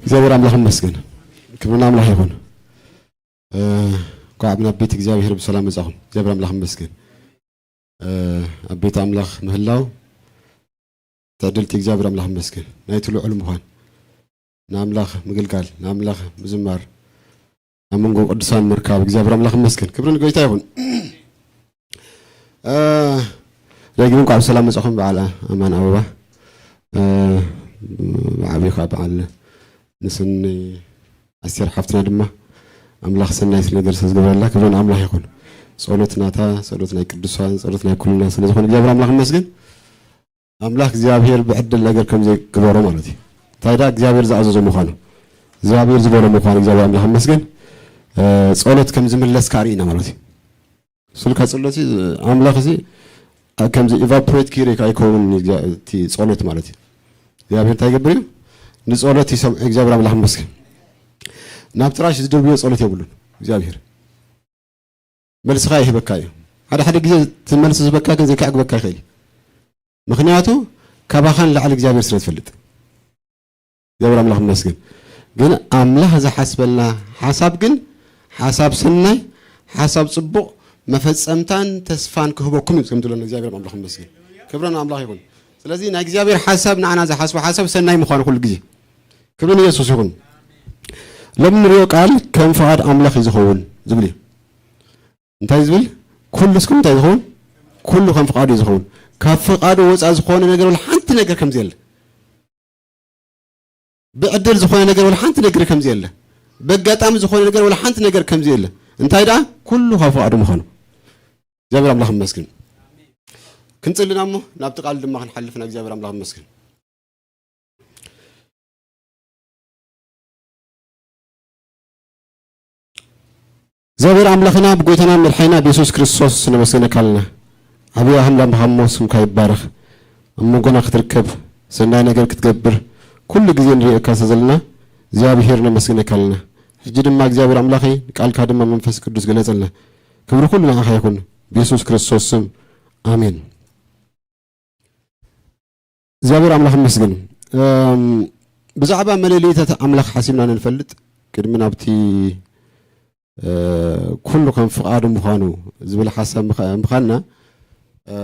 እግዚኣብሔር ኣምላኽ ይመስገን። ክብሪ ንኣምላኽ ይኹን። እ፣ እንኳዕ ናብ ቤት እግዚኣብሔር ብሰላም መጻኹም። እግዚኣብሔር ኣምላኽ ይመስገን። እ፣ ኣብ ቤት ኣምላኽ ምህላው ትዕድልቲ እግዚኣብሔር ኣምላኽ ይመስገን። ናይቲ ልዑል ምዃን፣ ንኣምላኽ ምግልጋል፣ ንኣምላኽ ምዝማር፣ ኣብ መንጎ ቅዱሳን ምርካብ እግዚኣብሔር ኣምላኽ ይመስገን። ክብሪ ንጎይታ ይኹን። እ፣ ደጊም እንኳዕ ብሰላም መጻኹም በዓል ኣማን ኣበባ። እ፣ ብዓብዩ ከዓ በዓል ንስኒ ኣስቴር ሓፍትና ድማ ኣምላኽ ሰናይ ነገር ስለ ዝገበረላ ክብሪ ንኣምላኽ ይኹን። ጸሎት ናታ፣ ጸሎት ናይ ቅዱሳን፣ ጸሎት ናይ ኩልና ስለ ዝኾነ እግዚኣብሔር ኣምላኽ ይመስገን። ኣምላኽ እግዚኣብሔር ብዕድል ነገር ከም ዘይግበሮ ማለት እዩ። እንታይ ዳ እግዚኣብሔር ዝኣዘዞ ምዃኑ፣ እግዚኣብሔር ዝበሎ ምዃኑ እግዚኣብሔር ኣምላኽ ይመስገን። እ፣ ጸሎት ከም ዝምለስ ካርኢ ኢና ማለት እዩ። ስልካ ጸሎት ኣምላኽ እዚ ከምዚ ኢቫፖሬት ኪሪ ኣይከውን። እቲ ጸሎት ማለት እዩ። እግዚኣብሔር እንታይ ይገብር እዩ? ንጸሎት ይሰምዕ። እግዚኣብሔር ኣምላኽ ይመስገን። ናብ ትራሽ ዝድርብዮ ጸሎት የብሉን እግዚኣብሔር። መልስኻ ይህበካ እዩ። ሓደ ሓደ ግዜ እቲ መልሲ ዝህበካ ግን ዘይከዕግበካ ይኽእል እዩ። ምኽንያቱ ካባኻ ንላዕሊ እግዚኣብሔር ስለ ዝፈልጥ። እግዚኣብሔር ኣምላኽ ይመስገን። ግን ኣምላኽ ዝሓስበልና ሓሳብ ግን ሓሳብ ሰናይ፣ ሓሳብ ጽቡቕ፣ መፈጸምታን ተስፋን ክህበኩም እዩ ከም ዝብለና እግዚኣብሔር ኣምላኽ ይመስገን። ክብሪ ንኣምላኽ ይኹን። ስለዚ ናይ እግዚኣብሔር ሓሳብ ንዓና ዝሓስቦ ሓሳብ ሰናይ ምዃኑ ኩሉ ግዜ ክብሪ ንየሱስ ይኹን። ሎሚ ንሪኦ ቃል ከም ፍቓድ ኣምላኽ እዩ ዝኸውን ዝብል እዩ። እንታይ ዝብል? ኩሉ እስኩም እንታይ ዝኸውን? ኩሉ ከም ፍቓዱ እዩ ዝኸውን። ካብ ፍቓዱ ወፃእ ዝኾነ ነገር ወላ ሓንቲ ነገር ከም ዘየለ፣ ብዕድል ዝኾነ ነገር ወላ ሓንቲ ነገር ከም ዘየለ፣ በጋጣሚ ዝኾነ ነገር ወላ ሓንቲ ነገር ከም ዘየለ፣ እንታይ ደኣ ኩሉ ካብ ፍቓዱ ምዃኑ እግዚኣብሔር ኣምላኽ ይመስገን። ክንጽልና እሞ ናብቲ ቃል ድማ ክንሓልፍ ና እግዚኣብሔር ኣምላኽ ይመስገን። እግዚኣብሔር ኣምላኽና ብጎይታና መድሓኒና ብየሱስ ክርስቶስ ነመስግነካ ኣለና። ዓብዪ ኣምላኽ ምዃንሞ ስምካ ይባረኽ። ኣብ መንጎና ክትርከብ፣ ሰናይ ነገር ክትገብር፣ ኩሉ ግዜ ንርእየካ ስለ ዘለና እግዚኣብሔር ነመስግነካ ኣለና። ሕጂ ድማ እግዚኣብሔር ኣምላኸይ ንቃልካ ድማ መንፈስ ቅዱስ ገለጸልና። ክብሪ ኩሉ ንዓኻ ይኹን ብየሱስ ክርስቶስ ስም ኣሜን። እግዚኣብሔር ኣምላኽ ይመስገን። እም፣ ብዛዕባ መለለይታት ኣምላኽ ሓሲብና ንፈልጥ ቅድሚ ናብቲ እ፣ ኩሉ ከም ፍቓዱ ምዃኑ ዝብል ሓሳብ ምኻ-፣ ምዃንና፣ እ፣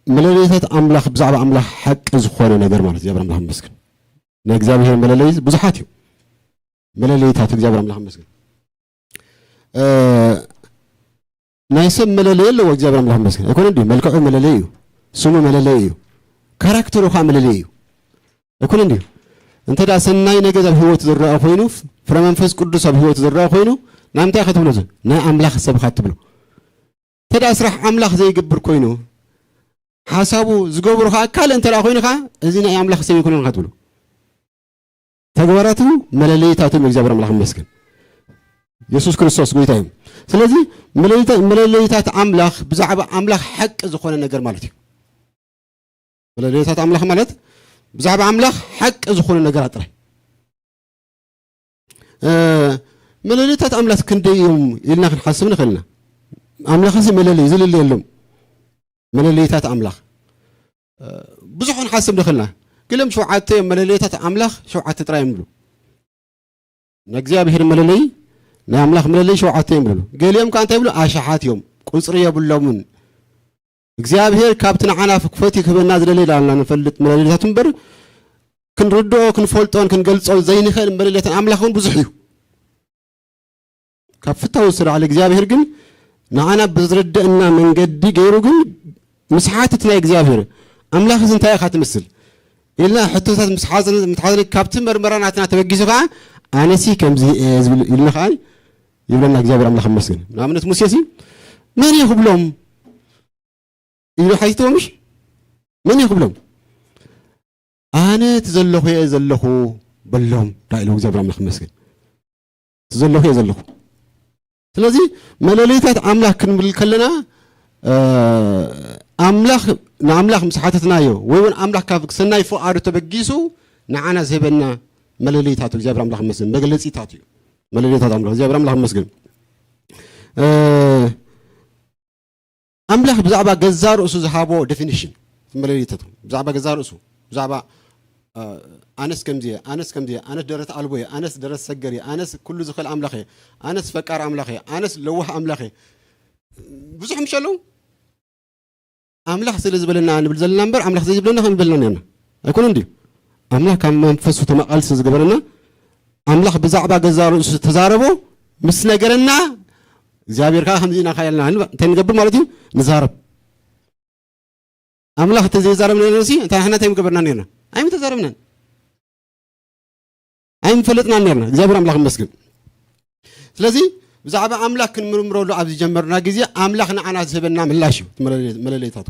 መለለይታት ኣምላኽ ብዛዕባ ኣምላኽ ሓቂ ዝኾነ ነገር ማለት እግዚኣብሔር ኣምላኽ ይመስገን። ናይ እግዚኣብሔር መለለይ ብዙሓት እዩ። መለለይታት እግዚኣብሔር ኣምላኽ ይመስገን። እ፣ ናይ ሰብ መለለይ ኣለዎ እግዚኣብሔር ኣምላኽ ይመስገን። ኣይኮነን ድዩ? መልክዑ መለለይ እዩ። ስሙ መለለይ እዩ። ካራክተሩ ከዓ መለለይ እዩ። ኣይኮነን ድዩ? እንተ ደኣ ሰናይ ነገር ኣብ ህይወቱ ዝረኣ ኮይኑ፣ ፍረ መንፈስ ቅዱስ ኣብ ህይወቱ ዝረኣ ኮይኑ፣ ናይ ምንታይ ኢኻ ትብሎ? እዚ ናይ ኣምላኽ ሰብ ኢኻ ትብሎ። እንተ ደኣ ስራሕ ኣምላኽ ዘይገብር ኮይኑ፣ ሓሳቡ ዝገብሮ ኸኣ ካልእ እንተ ደኣ ኮይኑ ኸኣ፣ እዚ ናይ ኣምላኽ ሰብ ኣይኮነን ኢኻ ትብሎ። ተግባራቱ መለለይታቱ እዮም። እግዚኣብሔር ኣምላኽ ይመስገን። የሱስ ክርስቶስ ጎይታ እዩ። ስለዚ መለለይታ-፣ መለለይታት ኣምላኽ ብዛዕባ ኣምላኽ ሓቂ ዝኾነ ነገር ማለት እዩ። መለለይታት ኣምላኽ ማለት ብዛዕባ ኣምላኽ ሓቂ ዝኾነ ነገራት ጥራይ። እ፣ መለለይታት ኣምላኽ ክንደይ እዮም ኢልና ክንሓስብ ንኽእል ኢና። ኣምላኽ እዚ መለለይ ዝልለ የሎም። መለለይታት ኣምላኽ፣ እ፣ ብዙሕ ክንሓስብ ንኽእል ኢና። ገሊኦም ሸውዓተ እዮም መለለይታት ኣምላኽ፣ ሸውዓተ ጥራይ እዮም ይብሉ። ናይ እግዚኣብሔር መለለይ፣ ናይ ኣምላኽ መለለይ ሸውዓተ እዮም ይብሉ። ገሊኦም ከኣ እንታይ ይብሉ? ኣሽሓት እዮም፣ ቁጽሪ የብሎምን። እግዚኣብሔር ካብቲ ንዓና ክፈትዩ ክህበና ዝደለየ ኢልና ንፈልጥ መለለይታቱ እምበር፣ ክንርድኦ፣ ክንፈልጦን ክንገልጾን ዘይንኽእል መለለይታት ኣምላኽ እውን ብዙሕ እዩ። ካብ ፍታው ዝተላዕለ እግዚኣብሔር ግን ንዓና ብዝርድእና መንገዲ ገይሩ ግን ምስ ሓትት ናይ እግዚኣብሔር፣ ኣምላኽ እዚ እንታይ ኢኻ ትመስል? ኢልና ሕቶታት ምስ ሓዘን-፣ ምስ ሓዘን ካብቲ መርመራ ናትና ተበጊሱ ኸዓ ኣነሲ ከምዚ እየ ዝብል ኢልና ኸዓ ይብለና እግዚኣብሔር ኣምላኽ ይመስገን። ንኣብነት ሙሴሲ መን እየ ክብሎም? ኢሉ ሓቲትዎ ምሽ? መን እየ ክብሎም? ኣነ እቲ ዘለኹ እየ ዘለኹ በሎም። ዳ ኢሉ እግዚኣብሔር ኣምላኽ ይመስገን። እቲ ዘለኹ እየ ዘለኹ። ስለዚ መለለይታት ኣምላኽ ክንብል ከለና፣ እ፣ ኣምላኽ፣ ንኣምላኽ ምስ ሓተትናዮ ወይ እውን ኣምላኽ ካብ ሰናይ ፍቓዱ ተበጊሱ ንዓና ዝህበና መለለይታት እግዚኣብሔር ኣምላኽ ይመስገን። መግለጺታት እዩ። መለለይታት ኣምላኽ እግዚኣብሔር ኣምላኽ ይመስገን። እ፣ ኣምላኽ ብዛዕባ ገዛ ርእሱ ዝሃቦ ዴፊኒሽን መለለይታቱ፣ ብዛዕባ ገዛ ርእሱ፣ ብዛዕባ ኣነስ ከምዚ እየ፣ ኣነስ ከምዚ እየ፣ ኣነስ ደረት ኣልቦ እየ፣ ኣነስ ደረት ሰገር እየ፣ ኣነስ ኩሉ ዝኽእል ኣምላኽ እየ፣ ኣነስ ፈቃር ኣምላኽ እየ፣ ኣነስ ለዋህ ኣምላኽ እየ። ብዙሕ ምሽ ኣለዉ። ኣምላኽ ስለ ዝበለና ንብል ዘለና እምበር፣ ኣምላኽ ዘይብለና ከም ዝበለና ነርና። ኣይኮነን ድዩ? ኣምላኽ ካብ መንፈሱ ተመቓልሲ ዝገበረና፣ ኣምላኽ ብዛዕባ ገዛ ርእሱ ተዛረቦ ምስ ነገረና፣ እግዚኣብሔር ከዓ ከምዚ ኢና ካ ኢልና እንታይ ንገብር ማለት እዩ? ንዛረብ። ኣምላኽ እንተ ዘይዛረብ ነርሲ፣ እንታይ ንሕና እንታይ ምገበርና ነርና? ኣይምተዛረብናን። ኣይምፈለጥናን ነርና። እግዚኣብሔር ኣምላኽ ይመስገን። ስለዚ ብዛዕባ ኣምላኽ ክንምርምረሉ ኣብ ዝጀመርና ግዜ፣ ኣምላኽ ንዓና ዝህበና ምላሽ እዩ፣ እቲ መለለ-፣ መለለይታቱ።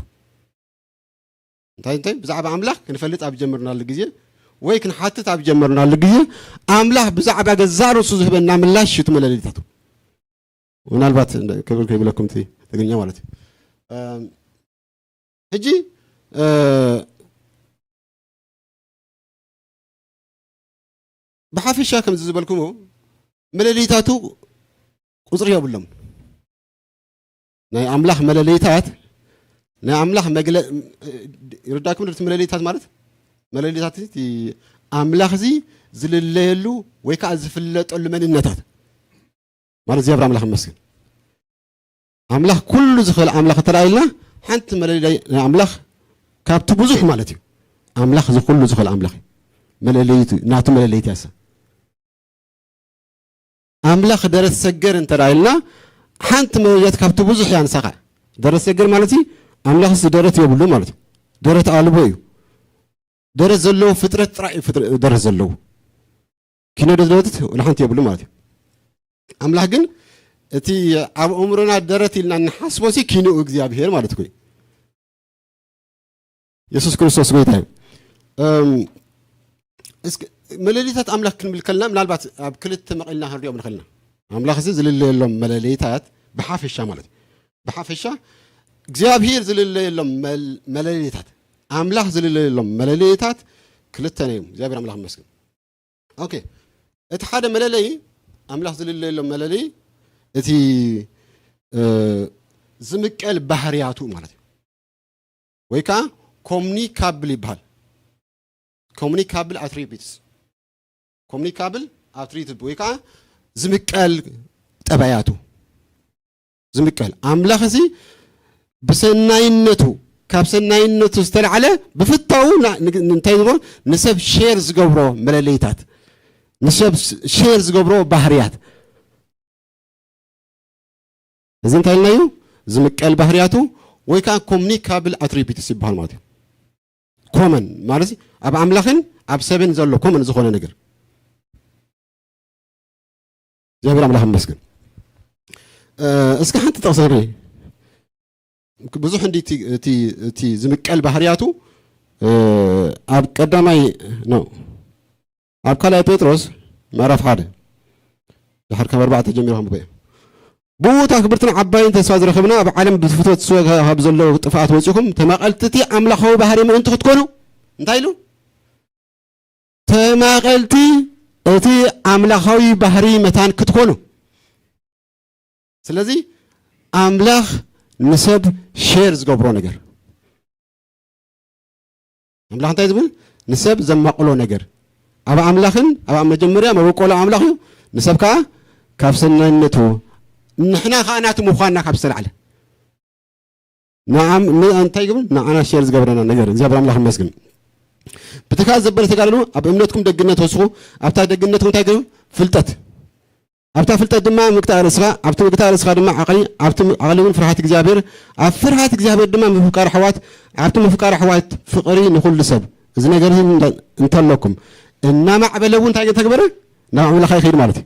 እንታይ፣ እንታይ? ብዛዕባ ኣምላኽ ክንፈልጥ ኣብ ጀመርናሉ ግዜ፣ ወይ ክንሓትት ኣብ ጀመርናሉ ግዜ፣ ኣምላኽ ብዛዕባ ገዛ ርእሱ ዝህበና ምላሽ እዩ፣ እቲ መለለይታቱ። ምናልባት እንደ-፣ ክብል ከይብለኩም እቲ ትግርኛ ማለት እዩ። እም፣ ሕጂ፣ እ፣ ብሓፈሻ ከምዚ ዝበልኩሞ መለለይታቱ ቁጽሪ የብሎም። ናይ ኣምላኽ መለለይታት፣ ናይ ኣምላኽ መግለ-፣ ይርዳኩም ዶ እቲ መለለይታት ማለት? መለለይታት እቲ ኣምላኽ እዚ ዝልለየሉ ወይ ከዓ ዝፍለጠሉ መንነታት ማለት እግዚኣብሔር ኣምላኽ ይመስገን። ኣምላኽ ኩሉ ዝኽእል ኣምላኽ እንተ ደኣ ኢልና፣ ሓንቲ መለለይ ናይ ኣምላኽ ካብቲ ብዙሕ ማለት እዩ። ኣምላኽ እዚ ኩሉ ዝኽእል ኣምላኽ እዩ። መለለይቱ፣ ናቱ መለለይቲ እያ እሳ። ኣምላኽ ደረት ሰገር እንተ ደኣ ኢልና፣ ሓንቲ መለለይት ካብቲ ብዙሕ እያ ንሳ ኸኣ። ደረት ሰገር ማለት እዩ፣ ኣምላኽስ ደረት የብሉ ማለት እዩ። ደረት ኣልቦ እዩ። ደረት ዘለዎ ፍጥረት ጥራይ እዩ ፍጥረ-፣ ደረት ዘለዎ። ኪኖ ደረት ወላ ሓንቲ የብሉ ማለት እዩ። ኣምላኽ ግን እቲ ኣብ ኣእምሮና ደረት ኢልና እንሓስቦ ሲ ኪንኡ እግዚኣብሔር ማለት እኮ እዩ። የሱስ ክርስቶስ ጎይታ እዩ። እም፣ እስኪ መለለይታት ኣምላኽ ክንብል ከለና ምናልባት ኣብ ክልተ መቒልና ክንሪኦም ንኽእል ኢና። ኣምላኽ እዚ ዝልለየሎም መለለይታት ብሓፈሻ ማለት እዩ። ብሓፈሻ እግዚኣብሔር ዝልለየሎም መል-፣ መለለይታት፣ ኣምላኽ ዝልለየሎም መለለይታት ክልተ እዮም። እግዚኣብሔር ኣምላኽ ይመስገን። ኦኬ፣ እቲ ሓደ መለለዪ ኣምላኽ ዝልለየሎም መለለዪ እቲ፣ እ፣ ዝምቀል ባህርያቱ ማለት እዩ። ወይ ከዓ ኮሙኒካብል ይበሃል። ኮሙኒካብል ኣትሪቢትስ፣ ኮሙኒካብል ኣትሪቢትስ ወይ ከዓ ዝምቀል ጠባያቱ። ዝምቀል ኣምላኽ እዚ ብሰናይነቱ፣ ካብ ሰናይነቱ ዝተላዕለ ብፍታው ና-፣ ን-፣ እንታይ ዝገብሮ? ንሰብ ሼር ዝገብሮ መለለይታት፣ ንሰብ ስ-፣ ሼር ዝገብሮ ባህርያት። እዚ እንታይ ኢልናዩ? ዝምቀል ባህርያቱ ወይ ከዓ ኮሙኒካብል ኣትሪቢትስ ይበሃል ማለት እዩ። ኮመን ማለት ኣብ ኣምላኽን ኣብ ሰብን ዘሎ ኮመን ዝኾነ ነገር። እግዚኣብሔር ኣምላኽ ይመስገን። እ፣ እስኪ ሓንቲ ጥቕሲ ንርኢ። ብዙሕ እንዲ እቲ፣ እቲ፣ እቲ ዝምቀል ባህርያቱ፣ እ፣ ኣብ ቀዳማይ ነው። ኣብ ካልኣይ ጴጥሮስ ምዕራፍ ሓደ፣ ድሓር ካብ ኣርባዕተ ጀሚሩ ከንብቦ እየ። ብኡ እታ ክብርትን ዓባይን ተስፋ ዝረኸብና፣ ኣብ ዓለም ብፍትወት ስወ ካብ ዘለዉ ጥፍኣት ወጺኹም፣ ተማቐልቲ እቲ ኣምላኻዊ ባህሪ ምእንቲ ክትኮኑ፣ እንታይ ኢሉ? ተማቐልቲ እቲ ኣምላኻዊ ባህሪ መታን ክትኮኑ። ስለዚ ኣምላኽ ንሰብ ሼር ዝገብሮ ነገር፣ ኣምላኽ እንታይ ዝብል? ንሰብ ዘማቕሎ ነገር። ኣብ ኣምላኽን ኣብ መጀመርያ መበቆሎ ኣምላኽ እዩ፣ ንሰብ ከኣ ካብ ሰናይነቱ፣ ንሕና ከኣ ናቱ ምዃንና ካብ ዝተላዕለ። ንዓም-፣ ን-፣ እንታይ ይገብር? ንዓና ሼር ዝገብረና ነገር እግዚኣብሔር ኣምላኽ ይመስገን። ብቲ ከኣ ዘበለ ተጋደሉ፣ ኣብ እምነትኩም ደግነት ወስኹ፣ ኣብታ ደግነትኩም እንታይ ገይሩ? ፍልጠት። ኣብታ ፍልጠት ድማ ምግታእ ርእስኻ፣ ኣብቲ ምግታእ ርእስኻ ድማ ዓቕሊ፣ ኣብቲ ዓቕሊ እውን ፍርሃት እግዚኣብሔር፣ ኣብ ፍርሃት እግዚኣብሔር ድማ ምፍቃር ኣሕዋት፣ ኣብቲ ምፍቃር ኣሕዋት ፍቕሪ ንኹሉ ሰብ። እዚ ነገር እዚ እንተ-፣ እንተለኩም፣ እናማዕበለ እውን እንታይ ተግበረ? ናብ ኣምላኻ ይኸይድ ማለት እዩ።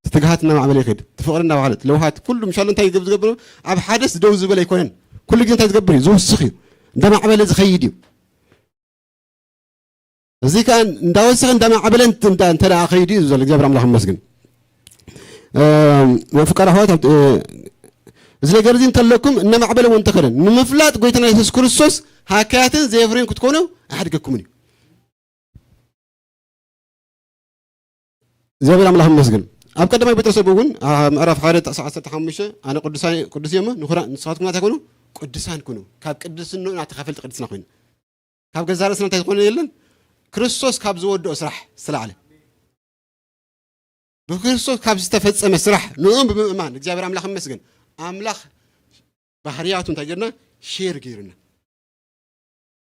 ትትግሃት እናማዕበለ ይኸይድ። እቲ ፍቕሪ እናባህለት፣ ለውሃት፣ ኩሉ ምሻሉ እንታይ ዝገብር? ኣብ ሓደስ ደው ዝበለ ኣይኮነን። ኩሉ ግዜ እንታይ ዝገብር እዩ? ዝውስኽ እዩ። እንዳማዕበለ ዝኸይድ እዩ። እዚ ከኣ እንዳወሰኸ እንዳማዕበለ እንተ-፣ እንዳ-፣ እንተ ደኣ ኸይዱ እዩ ዘሎ። እግዚኣብሔር ኣምላኽ ይመስገን። እ፣ ፍቃድ ኣሕዋት፣ ኣብ-፣ እ፣ እዚ ነገር እዚ እንተለኩም እናማዕበለ እውን እንተኸደ፣ ንምፍላጥ ጎይታና የሱስ ክርስቶስ ሃካያትን ዘየፍርዩን ክትኮኑ ኣይሓድገኩምን እዩ። እግዚኣብሔር ኣምላኽ ይመስገን። ኣብ ቀዳማይ ጴጥሮስ እውን፣ ኣብ ምዕራፍ ሓደ ጥቕሲ ዓሰርተ ሓሙሽተ፣ ኣነ ቅዱሳን፣ ቅዱስ እየ እሞ፣ ንኹራ-፣ ንስኻትኩም እንታይ ኩኑ? ቅዱሳን ኩኑ። ካብ ቅድስንኡ ናተኻፈልቲ ቅድስና ኮይኑ። ካብ ገዛ ርእስና እንታይ ዝኾነ የለን? ክርስቶስ ካብ ዝወደኦ ስራሕ ዝተላዕለ፣ ብክርስቶስ ካብ ዝተፈጸመ ስራሕ ንኦም ብምእማን እግዚኣብሔር ኣምላኽ ይመስገን። ኣምላኽ ባህርያቱ እንታይ ገርና? ሼር ገይርና።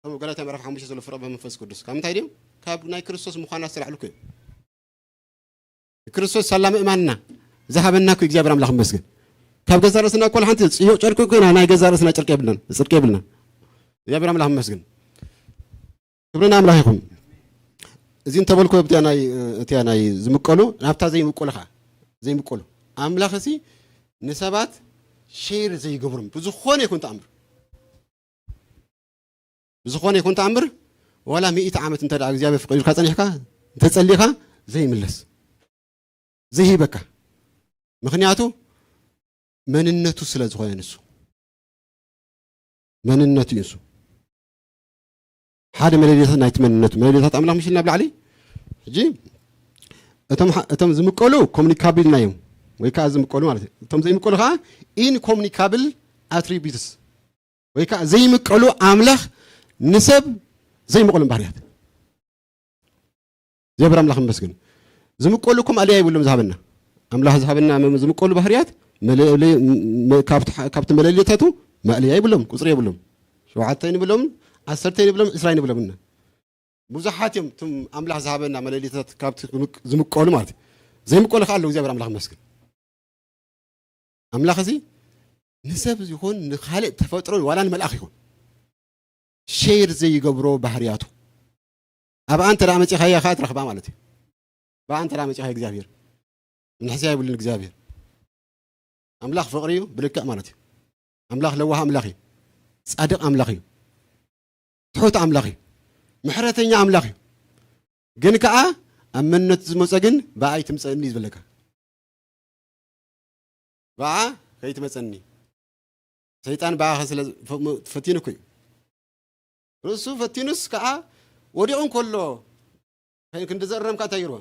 ከም ገላትያ ምዕራፍ ሓሙሽተ ዘሎ ፍረ ብመንፈስ ቅዱስ ካብ ምንታይ ድዮም? ካብ ናይ ክርስቶስ ምዃና ዝተላዕሉ እኮ እዮም። ክርስቶስ ሳላ ምእማንና ዝሃበና እኮ እግዚኣብሔር ኣምላኽ ይመስገን። ካብ ገዛ ርእስና እኮ ሓንቲ ጽዮ ጨርቂ እኮ ኢና፣ ናይ ገዛ ርእስና ጨርቂ የብልናን፣ ጽርቂ የብልናን። እግዚኣብሔር ኣምላኽ ይመስገን። ክብሪ ንኣምላኽ ይኹን። እዚ እንተበልኩ ኣብቲያ ናይ፣ እቲያ ናይ ዝምቀሉ፣ ናብታ ዘይምቀሉ ኸዓ፣ ዘይምቀሉ። ኣምላኽ እሲ ንሰባት ሼር ዘይገብሮም ብዝኾነ ይኹን ተኣምር። ብዝኾነ ይኹን ተኣምር፣ ዋላ ሚእቲ ዓመት እንተ ደኣ እግዚኣብሔር ፈቒዱልካ ጸኒሕካ፣ እንተጸሊኻ ዘይምለስ። ዘይህበካ። ምኽንያቱ መንነቱ ስለ ዝኾነ ንሱ። መንነቱ እዩ ንሱ። ሓደ መለለይታት ናይቲ መንነቱ፣ መለለይታት ኣምላኽ ምሽ ኢልና ኣብ ላዕሊ። ሕጂ እቶም ሓ-፣ እቶም ዝምቀሉ ኮሙኒካብል ኢልና እዮም፣ ወይ ከኣ ዝምቀሉ ማለት እዩ። እቶም ዘይምቀሉ ከኣ ኢንኮሙኒካብል ኣትሪቢዩትስ፣ ወይ ከኣ ዘይምቀሉ ኣምላኽ ንሰብ ዘይምቀሎም ባህርያት። እግዚኣብሔር ኣምላኽ ይመስገን። ዝምቀሉ እኮ ማእለያ የብሎም ዝሃበና። ኣምላኽ ዝሃበና መ-፣ ዝምቀሉ ባህርያት መለ-፣ መ-፣ ካብቲ ሓ-፣ ካብቲ መለለይታቱ ማእለያ የብሎም፣ ቁጽሪ የብሎም። ሸውዓተ ንብሎም፣ ዓሰርተ ንብሎም፣ ዕስራ ንብሎም እና። ብዙሓት እዮም እቶም ኣምላኽ ዝሃበና መለለይታት ካብቲ ዝምቅ-፣ ዝምቀሉ ማለት እዩ። ዘይምቀሉ ከኣ ኣለዉ፣ እግዚኣብሔር ኣምላኽ ይመስገን። ኣምላኽ እዚ ንሰብ ይኹን ንኻልእ ተፈጥሮን ዋላ ንመልኣኽ ይኹን ሼር ዘይገብሮ ባህርያቱ። ኣብኣ እንተ ደኣ መጺኻያ ኸኣ ትረኽባ ማለት እዩ። ብኣ እንተ ደኣ መጺኻ እግዚኣብሔር ምንሕስያ የብሉን እግዚኣብሔር። ኣምላኽ ፍቕሪ እዩ ብልክዕ ማለት እዩ። ኣምላኽ ለዋህ ኣምላኽ እዩ። ጻድቕ ኣምላኽ እዩ። ትሑት ኣምላኽ እዩ። ምሕረተኛ ኣምላኽ እዩ። ግን ከኣ ኣብ መንነቱ ዝመጸ ግን ብኣይ ትምጸእኒ እዩ ዝበለካ። ብኣ ከይትመጸኒ። ሰይጣን ብኣኻ ስለ ፈ-፣ ፈቲኑኩ እዩ። ርእሱ ፈቲኑስ ከኣ ወዲቑ እንከሎ ከ-፣ ክንዲ ዘእረምካ እንታይ ገይርዎ?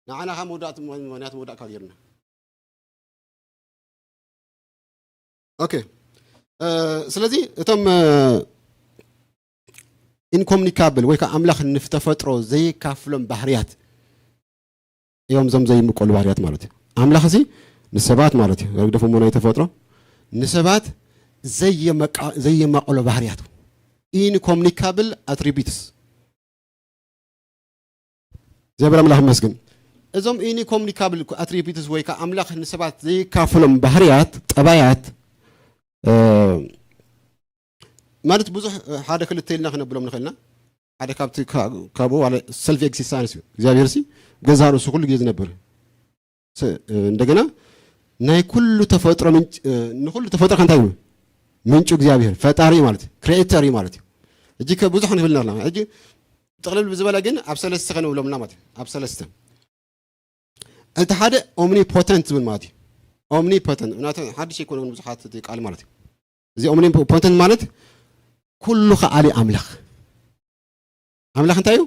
ንዓና ካብ መውዳእቲ ምኽንያት መውዳእካ ገይርና። ኦኬ። እ፣ ስለዚ እቶም፣ እ፣ ኢንኮሙኒካብል ወይ ከኣ ኣምላኽ ንተፈጥሮ ዘይካፍሎም ባህርያት እዮም እዞም ዘይምቀሉ ባህርያት ማለት እዩ። ኣምላኽ እዚ ንሰባት ማለት እዩ፣ ግደፎሞ ናይ ተፈጥሮ፣ ንሰባት ዘየመቃ-፣ ዘየማቀሎ ባህርያት፣ ኢንኮሙኒካብል ኣትሪቢዩትስ። እግዚኣብሔር ኣምላኽ ይመስገን። እዞም ኢንኮሙኒካብል ኣትሪቢዩትስ ወይ ከኣ ኣምላኽ ንሰባት ዘይካፍሎም ባህርያት፣ ጠባያት፣ እ፣ ማለት ብዙሕ፣ ሓደ ክልተ ኢልና ክነብሎም ንኽእልና። ሓደ ካብቲ ካ-፣ ካብኡ ዋላ ሰልፍ ኤግዚስታንስ እዩ። እግዚኣብሔር ሲ ገዛ ርእሱ ኩሉ ግዜ ዝነብር። ስ-፣ እንደገና ናይ ኩሉ ተፈጥሮ ምንጭ-፣ ንኩሉ ተፈጥሮ ከ እንታይ እዩ? ምንጩ እግዚኣብሔር፣ ፈጣሪ እዩ ማለት እዩ። ክሪኤተር እዩ ማለት እዩ። ሕጂ ከ ብዙሕ ንብል ኣለና። ሕጂ ጥቕልል ብዝበለ ግን ኣብ ሰለስተ ከነብሎም ኢና ማለት እዩ። ኣብ ሰለስተ። እቲ ሓደ ኦምኒፖተንት ዝብል ማለት እዩ። ኦምኒፖተንት፣ ምክንያቱ ሓድሽ ኣይኮነን ብዙሓት እቲ ቃል ማለት እዩ። እዚ ኦምኒፖተንት ማለት ኩሉ ከኣሊ ኣምላኽ። ኣምላኽ እንታይ እዩ?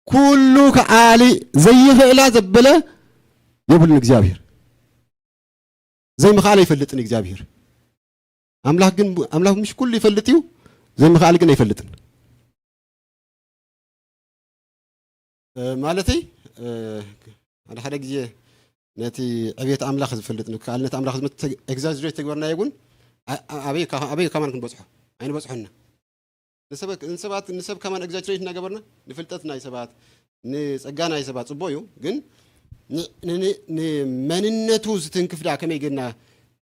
ኩሉ ከኣሊ፣ ዘይኽእላ ዘበለ የብሉን እግዚኣብሔር። ዘይምኽኣል ኣይፈልጥን እግዚኣብሔር። ኣምላኽ ግን፣ ኣምላኽ ምሽ ኩሉ ይፈልጥ እዩ፣ ዘይምኽኣል ግን ኣይፈልጥን። እ፣ ማለተይ፣ እ፣ ሓደ ሓደ ግዜ ነቲ ዕብየት ኣምላኽ ዝፈልጥ፣ ንከኣልነት ኣምላኽ ዝመት-፣ ኤግዛጅሬት ተግበርናዮ እውን፣ ኣ-፣ ኣ-፣ ኣበይ ካ-፣ ኣበይ ከማን ክንበጽሖ? ኣይንበጽሖን ኢና። ንሰበ-፣ ንሰባት፣ ንሰብ ከማን ኤግዛጅሬት እናገበርና፣ ንፍልጠት ናይ ሰባት፣ ንጸጋ ናይ ሰባት ጽቡቕ እዩ፣ ግን ን-፣ ን-፣ ን-፣ ንመንነቱ ዝትንክፍ ደኣ ከመይ ጌርና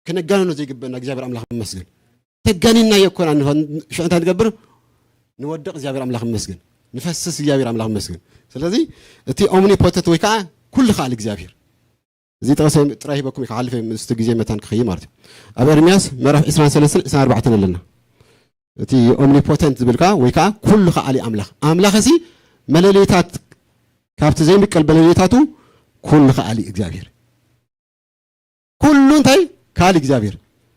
ክነጋንኖ ዘይግበና እግዚኣብሔር ኣምላኽ ይመስገን። ተጋኒናዮ እኮ ኢና ንኸ-፣ ሽዑ እንታይ ንገብር? ንወድቕ እግዚኣብሔር ኣምላኽ ይመስገን። ንፈስስ እግዚኣብሔር ኣምላኽ ይመስገን። ስለዚ እቲ ኦምኒፖተንት ወይ ከዓ ኩሉ ከኣል እግዚኣብሔር። እዚ ጥቕሰ ጥራይ ሂበኩም ክሓልፍ እየ፣ ምስቲ ግዜ መታን ክኸይድ ማለት እዩ። ኣብ ኤርምያስ ምዕራፍ ዕስራን ሰለስተን ዕስራን ኣርባዕተን ኣለና። እቲ ኦምኒፖተንት ዝብል ከዓ ወይ ከዓ ኩሉ ከኣሊ ኣምላኽ። ኣምላኽ እዚ መለለይታት፣ ካብቲ ዘይምቀል መለለይታቱ ኩሉ ከኣሊ እግዚኣብሔር። ኩሉ እንታይ? ከኣሊ እግዚኣብሔር።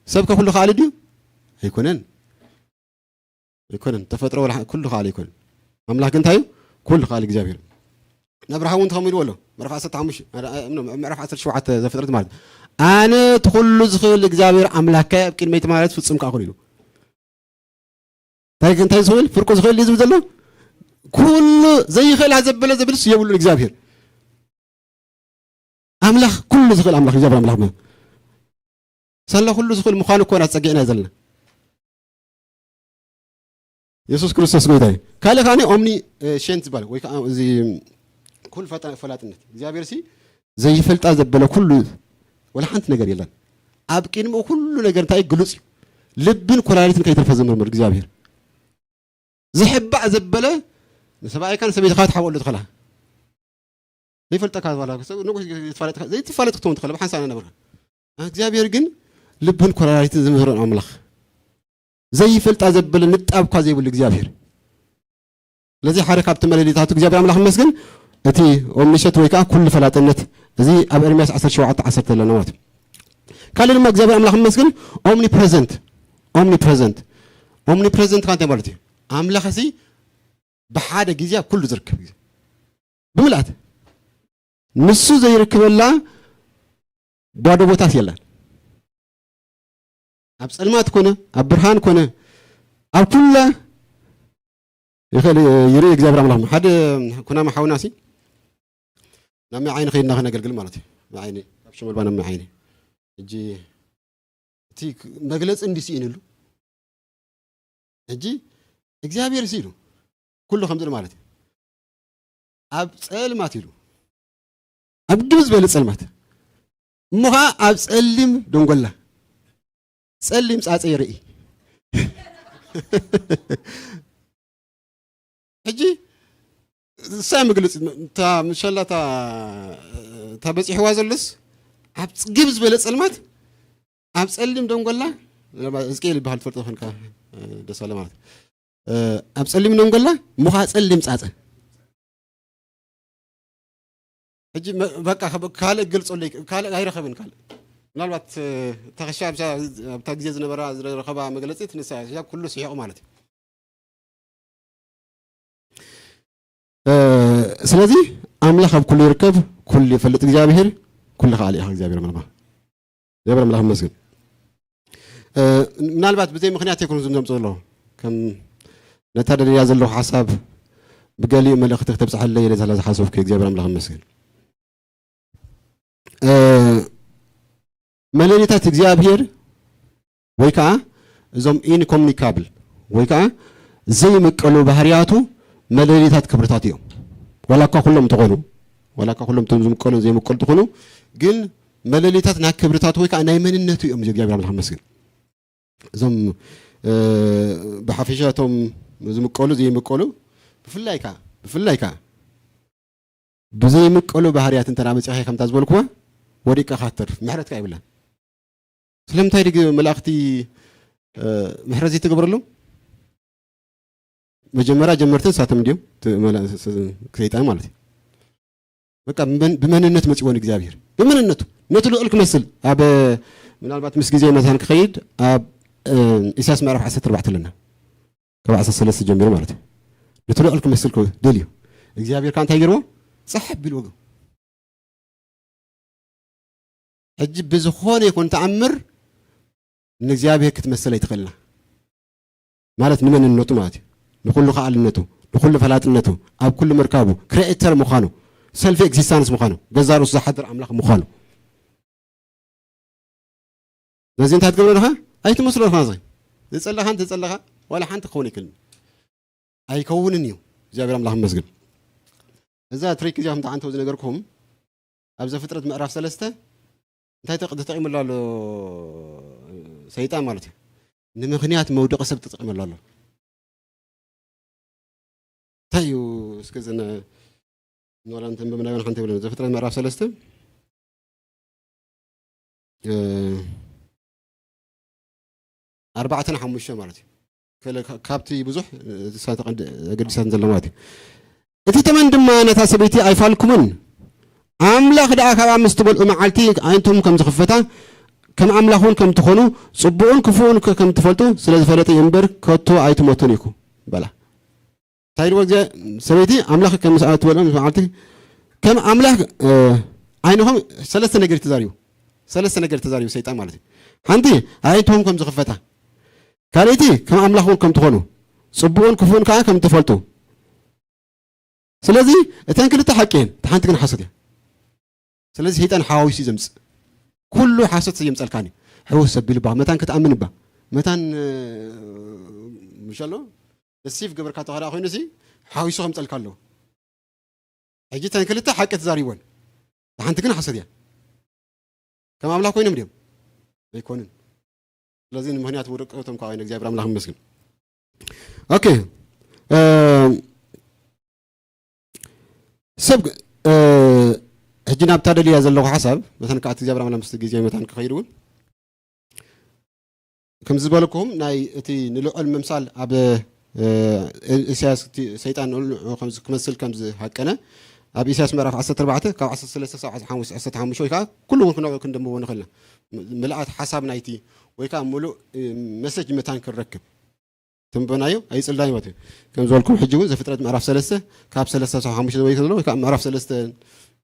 ሰብ ከ ኩሉ ከኣሊ ድዩ? ኣይኮነን። ኣይኮነን። ተፈጥሮ ወላ ኩሉ ከኣሊ ኣይኮነን። ኣምላኽ ግን እንታይ እዩ? ኩሉ ከኣሊ እግዚኣብሔር። ንኣብርሃም እውን ተኸምኡ ኢልዎ ኣሎ። ምዕራፍ ዓሰርተ ሓሙሽተ፣ ምዕራፍ ዓሰርተ ሸውዓተ ዘፍጥረት ማለት። ኣነ እቲ ኩሉ ዝኽእል እግዚኣብሔር ኣምላኽካ ኣብ ቅድመይ ተማለት ፍጹም ከኣ ኩን ኢሉ። እንታይ፣ እንታይ ዝኽእል? ፍርቁ ዝኽእል ድዩ ዝብል ዘሎ? ኩሉ ዘይኽእላ ዘበለ ዘብልስ የብሉን እግዚኣብሔር። ኣምላኽ ኩሉ ዝኽእል ኣምላኽ እግዚኣብሔር ኣምላኽ ም-፣ ሳላ ኩሉ ዝኽእል ምዃኑ እኮ ኢና ጸጊዕና ዘለና። የሱስ ክርስቶስ ጎይታ እዩ። ካልእ ከኣ ኦምኒ፣ እ፣ ሸንት ዝበሃል ወይ ከኣ እዚ ኩል ፈጣ-፣ ፈላጥነት እግዚኣብሔር ሲ ዘይፈልጣ ዘበለ ኩሉ ወላ ሓንቲ ነገር የለን። ኣብ ቅድሚኡ ኩሉ ነገር እንታይ ግሉጽ እዩ። ልብን ኮላሊትን ከይተርፈ ዝምርምር እግዚኣብሔር። ዝሕባእ ዘበለ ንሰብኣይካ ንሰበይትኻ ትሓብኦ ኣሎ ትኸላ። ዘይፈልጠካ ዝባላ ሰብ ንጉስ ዘይትፋለጥ፣ ዘይትፋለጥ ክትኸውን ትኸላ ብሓንሳብ ነበርካ። እግዚኣብሔር ግን ልብን ኮላሊትን ዝምህረን ኣምላኽ። ዘይፈልጣ ዘበለ ንጣብኳ ዘይብሉ እግዚኣብሔር። ስለዚ ሓደ ካብቲ መለለይታቱ እግዚኣብሔር ኣምላኽ ይመስገን፣ እቲ ኦምኒሸት ወይ ከዓ ኩሉ ፈላጥነት፣ እዚ ኣብ ኤርምያስ ዓሰርተ ሸውዓተ ዓሰርተ ኣለና ማለት እዩ። ካልእ ድማ እግዚኣብሔር ኣምላኽ ይመስገን፣ ኦምኒፕረዘንት፣ ኦምኒፕረዘንት፣ ኦምኒፕረዘንት ከ እንታይ ማለት እዩ? ኣምላኽ እዚ ብሓደ ግዜ ኣብ ኩሉ ዝርከብ ግዜ ብምልኣት ንሱ ዘይርከበላ ባዶ ቦታት የለን። ኣብ ጸልማት ኮነ፣ ኣብ ብርሃን ኮነ፣ ኣብ ኩላ ይኽእል፣ ይርኢ እግዚኣብሔር ኣምላኽ። ሓደ ኩናማ ሓውና ሲ፣ ናብ ማይ ዓይኒ ከይድና ከነገልግል ማለት እዩ። ማይ ዓይኒ፣ ካብ ሽመልባ ናብ ማይ ዓይኒ። ሕጂ እቲ መግለጺ እንዲ ስኢንሉ። ሕጂ እግዚኣብሔር ሲ ኢሉ፣ ኩሉ ከምዚ ኢሉ ማለት እዩ። ኣብ ጸልማት ኢሉ፣ ኣብ ግብ ዝበለ ጸልማት፣ እሞ ኸዓ ኣብ ጸሊም ደንጎላ፣ ጸሊም ጻጸ ይርኢ። ሕጂ እሳ መግለጺ፣ እታ ምሸላ እታ፣ እታ በጺሕዋ ዘሎስ፣ ኣብ ግብ ዝበለ ጸልማት፣ ኣብ ጸሊም ደንጎላ፣ ምናልባት ሕዝቅኤል ይበሃል ትፈልጦ ኾንካ፣ ደስ ኣለ ማለት። እ፣ ኣብ ጸሊም ደንጎላ፣ እሞ ኸዓ ጸሊም ጻጸ። ሕጂ መ-፣ በቃ፣ ከ-፣ ካልእ ገልጸለይ፣ ካልእ ኣይረኸብን፣ ካልእ። ምናልባት፣ እ፣ ተኸሻ ኣብዛ፣ ኣብታ ግዜ ዝነበራ፣ ዝረኸባ መግለጺ ትንሳ፣ ሕጂ ኩሉ ስሒቑ ማለት እዩ። እ፣ ስለዚ ኣምላኽ ኣብ ኩሉ ይርከብ፣ ኩሉ ይፈልጥ እግዚኣብሔር፣ ኩሉ ከኣሊ ኢኻ እግዚኣብሔር ኣምላኽ። እግዚኣብሔር ኣምላኽ ይመስገን። እ፣ ምናልባት ብዘይ ምኽንያት ኣይኮኑን ዝምዘምፁ ዘለዉ። ከም ነታ ደልያ ዘለኹ ሓሳብ ብገሊኡ መልእኽቲ ክተብፅሓለይ ኢለ ዝሓ-፣ ዝሓሰብኩ እግዚኣብሔር ኣምላኽ ይመስገን። እ፣ መለሊታት እግዚኣብሔር ወይ ከዓ እዞም ኢንኮሙኒካብል ወይ ከዓ ዘይምቀሉ ባህርያቱ መለሊታት ክብርታት እዮም። ዋላ እኳ ኩሎም እንተኾኑ፣ ዋላ እኳ ኩሎም እቶም ዝምቀሉን ዘይምቀሉ እንተኾኑ፣ ግን መለሊታት ናይ ክብርታቱ ወይ ከዓ ናይ መንነቱ እዮም። እግዚኣብሔር ኣምላኽ ይመስገን። እዞም፣ እ፣ ብሓፈሻ እቶም ዝምቀሉ ዘይምቀሉ ብፍላይ ከዓ፣ ብፍላይ ከዓ ብዘይምቀሉ ባህርያት እንተ መፂኻ ከምታ ዝበልኩዋ ወዲቅካ ክትተርፍ ምሕረትካ የብላን። ስለምንታይ ድግ መላእኽቲ፣ እ፣ ምሕረት ዘይተገበረሎም? መጀመርያ ጀመርቲ ንሳቶም እንድዮም፣ እቲ መላ-፣ ስ-፣ ስ-፣ ሰይጣን ማለት እዩ። በቃ ብመን-፣ ብመንነት መፂዎ ንእግዚኣብሔር። ብመንነቱ። ነቲ ልዑል ክመስል። ኣብ፣ ምናልባት ምስ ግዜ መታን ክኸይድ፣ ኣብ፣ እ፣ ኢሳያስ ምዕራፍ ዓሰርተ ኣርባዕተ ኣለና። ካብ ዓሰርተ ሰለስተ ጀሚሩ ማለት እዩ። ነቲ ልዑል ክመስል ከ-፣ ደልዩ። እግዚኣብሔር ከዓ እንታይ ገይርዎ? ጸሓ ኣቢልዎ። ሕጂ ብዝኾነ ይኹን ተኣምር ንእግዚኣብሔር ክትመስል ኣይትኽእልና። ማለት ንመንነቱ ማለት እዩ። ንኹሉ ከኣልነቱ፣ ንኹሉ ፈላጥነቱ፣ ኣብ ኩሉ ምርካቡ፣ ክሪኤተር ምዃኑ፣ ሰልፊ ኤግዚስታንስ ምዃኑ፣ ገዛ ርእሱ ዝሓድር ኣምላኽ ምዃኑ። ነዚ እንታይ ትገብሮ ኣለኻ? ኣይትመስሎ ኣለኻ። እዚ ዝጸለኻ፣ እንተ ዝጸለኻ፣ ዋላ ሓንቲ ክኸውን ኣይክእልን። ኣይከውንን እዩ። እግዚኣብሔር ኣምላኽ ይመስገን። እዛ ትሪክ እዚኣ፣ ከምቲ ዓንተው ዝነገርኩም፣ ኣብ ዘፍጥረት ምዕራፍ ሰለስተ እንታይ ተቕ-፣ ተጠቒሙላ ኣሎ ሰይጣን ማለት እዩ። ንምኽንያት መውደቂ ሰብ ተጠቒሙላ ኣሎ። እንታይ እዩ እስከ ዘነ-፣ ንዋላ እንተንበብናዮን ሓንቲ የብለን። ዘፍጥረት ምዕራፍ ሰለስተ፣ እ፣ ኣርባዕተ ንሓሙሽተ ማለት እዩ። ከለ-፣ ካ-፣ ካብቲ ብዙሕ፣ እ፣ ዝሳተ ቀንዲ ኣገዲሳት ዘሎ ማለት እዩ። እቲ ተመን ድማ ነታ ሰበይቲ ኣይፋልኩምን። ኣምላኽ ደኣ ካብኣ ምስ ትበልዑ መዓልቲ ኣዒንትኹም ከም ዝኽፈታ፣ ከም ኣምላኽ እውን ከም ትኾኑ፣ ጽቡቕን ክፉእን ከ-፣ ከም ትፈልጡ ስለ ዝፈለጠ እዩ እምበር፣ ከቶ ኣይትሞቱን ኢኹም በላ። እንታይ ኢልዎ ግዜ ሰበይቲ ኣምላኽ ከም ምስ ትበልዑ ምስ መዓልቲ ከም ኣምላኽ፣ እ፣ ዓይንኹም ሰለስተ ነገር እዩ ተዛሪቡ። ሰለስተ ነገር ተዛሪቡ ሰይጣን ማለት እዩ። ሓንቲ ኣዒንትኹም ከም ዝኽፈታ፣ ካልኣይቲ ከም ኣምላኽ እውን ከም ትኾኑ፣ ጽቡቕን ክፉእን ከኣ ከም ትፈልጡ። ስለዚ እተን ክልተ ሓቂ እየን፣ እታ ሓንቲ ግን ሓሶት እያ። ስለዚ ሰይጣን ሓዋዊሱ እዩ ዘምጽእ። ኩሉ ሓሶት እዩ ዘምጸልካኒ። ሕውስ ኣቢሉ ባ መታን ክትኣምን ባ መታን፣ እ፣ ምሽ ኣሎ ደሲፍ ገበርካ ተኸዳ ኮይኑሲ ሓዊሱ ከምጸልካ ኣለዎ። ሕጂ እተን ክልተ ሓቂ ተዛሪቦን፣ እታ ሓንቲ ግን ሓሶት እያ። ከም ኣምላኽ ኮይኖም ድዮም? ኣይኮኑን። ስለዚ ንምኽንያት ውድቀቶም ከዓ ኮይነ እግዚኣብሔር ኣምላኽ ይመስገን። ኦኬ፣ እ፣ ሰብ፣ እ፣ ሕጂ ናብታ ደልያ ዘለኹ ሓሳብ መታን ከዓ እቲ እግዚኣብሔር ኣምላኽ ምስቲ ግዜ መታን ክኸይድ እውን ከም ዝበልኩም ናይ እቲ ንልዑል ምምሳል ኣብ፣ እ፣ ኢሳያስ እቲ ሰይጣን ንዑ ከም ዝ-፣ ክመስል ከም ዝሃቀነ ኣብ ኢሳያስ ምዕራፍ ዓሰርተ ኣርባዕተ ካብ ዓሰርተ ሰለስተ ክሳብ ዓሰርተ ሓሙሽተ፣ ዓሰርተ ሓሙሽተ ወይ ከዓ ኩሉ እውን ክንኦ ክንደምቦ ንኽእል ኢና። ም-፣ ምልኣት ሓሳብ ናይቲ ወይ ከዓ ምሉእ፣ እ፣ መሰጅ መታን ክንረክብ ትንበናዮ ኣይጽልናዮ ማለት እዩ። ከም ዝበልኩም ሕጂ እውን ዘፍጥረት ምዕራፍ ሰለስተ ካብ ሰለስተ ክሳብ ሓሙሽተ ወይ ከሎ ወይ ከዓ ምዕራፍ ሰለስተ፣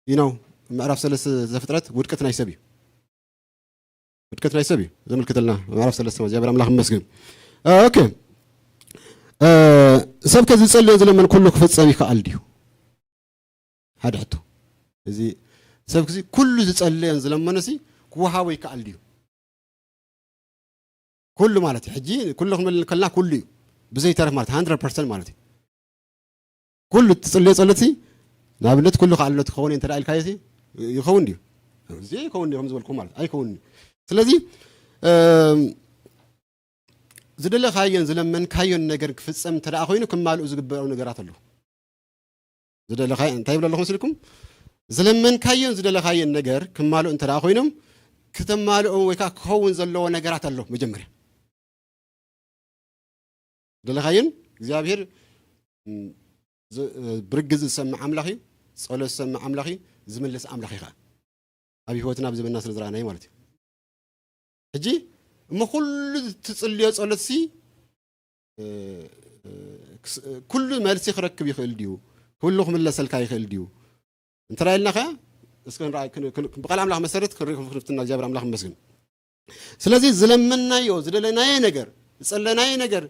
you know፣ ምዕራፍ ሰለስተ ዘፍጥረት ውድቀት ናይ ሰብ እዩ። ውድቀት ናይ ሰብ እዩ ዘመልክተልና። ምዕራፍ ሰለስተ ማለት እግዚኣብሔር ኣምላኽ ይመስገን። እ፣ ኦኬ። እ፣ ሰብ ከዚ ዝጸልዮን ዝለመን ኩሉ ክፍጸም ይከኣል ድዩ? ሓደ ሕቶ። እዚ ሰብ ክዚ ኩሉ ዝጸልዮን ዝለመኖ ሲ ክወሃቦ ይከኣል ድዩ? ኩሉ ማለት እዩ። ሕጂ ኩሉ ክንብል ከለና ኩሉ እዩ። ብዘይተረፍ ማለት ሃንድረድ ፐርሰንት ማለት እዩ። ኩሉ እትጽልዮ ጸሎት ሲ ንኣብነት ኩሉ ከኣልነት ክኸውን እንተ ደኣ ኢልካዮ ሲ ይኸውን ድዩ? እዚ ይኸውን ድዩ ከም ዝበልኩ ማለት ኣይከውንን እዩ። ስለዚ፣ እም፣ ዝደለኻዮን ዝለመንካዮን ነገር ክፍጸም እንተ ደኣ ኮይኑ ክማልኡ ዝግበሩ ነገራት ኣለዉ። ዝደለኻዮ እንታይ ይብሎ ኣለኹ መሲልኩም? ዝለመንካዮን ዝደለኻዮን ነገር ክማልኡ እንተ ደኣ ኮይኖም ክተማልኦም ወይ ከዓ ክኸውን ዘለዎ ነገራት ኣሎ መጀመርያ። ዝደለኻዮን እግዚኣብሔር፣ ም፣ ዝ-፣ ብርግጽ ዝሰምዕ ኣምላኽ እዩ፣ ጸሎት ዝሰምዕ ኣምላኽ እዩ፣ ዝምልስ ኣምላኽ እዩ ከዓ። ኣብ ህይወትና ኣብ ዘመንና ስለ ዝረኣናዮ ማለት እዩ። ሕጂ እሞ ኩሉ ትጽልዮ ጸሎት ሲ፣ እ፣ እ፣ ክስ-፣ ኩሉ መልሲ ክረክብ ይኽእል ድዩ? ኩሉ ክምለሰልካ ይኽእል ድዩ? እንተ ኢልና ኸ እስከ ንርኣ፣ ክን-፣ ክን-፣ ብቃል ኣምላኽ መሰረት ክንርኢ ክንፍትና እግዚኣብሔር ኣምላኽ ይመስገን። ስለዚ ዝለመናዮ፣ ዝደለናዮ ነገር፣ ዝጸለናዮ ነገር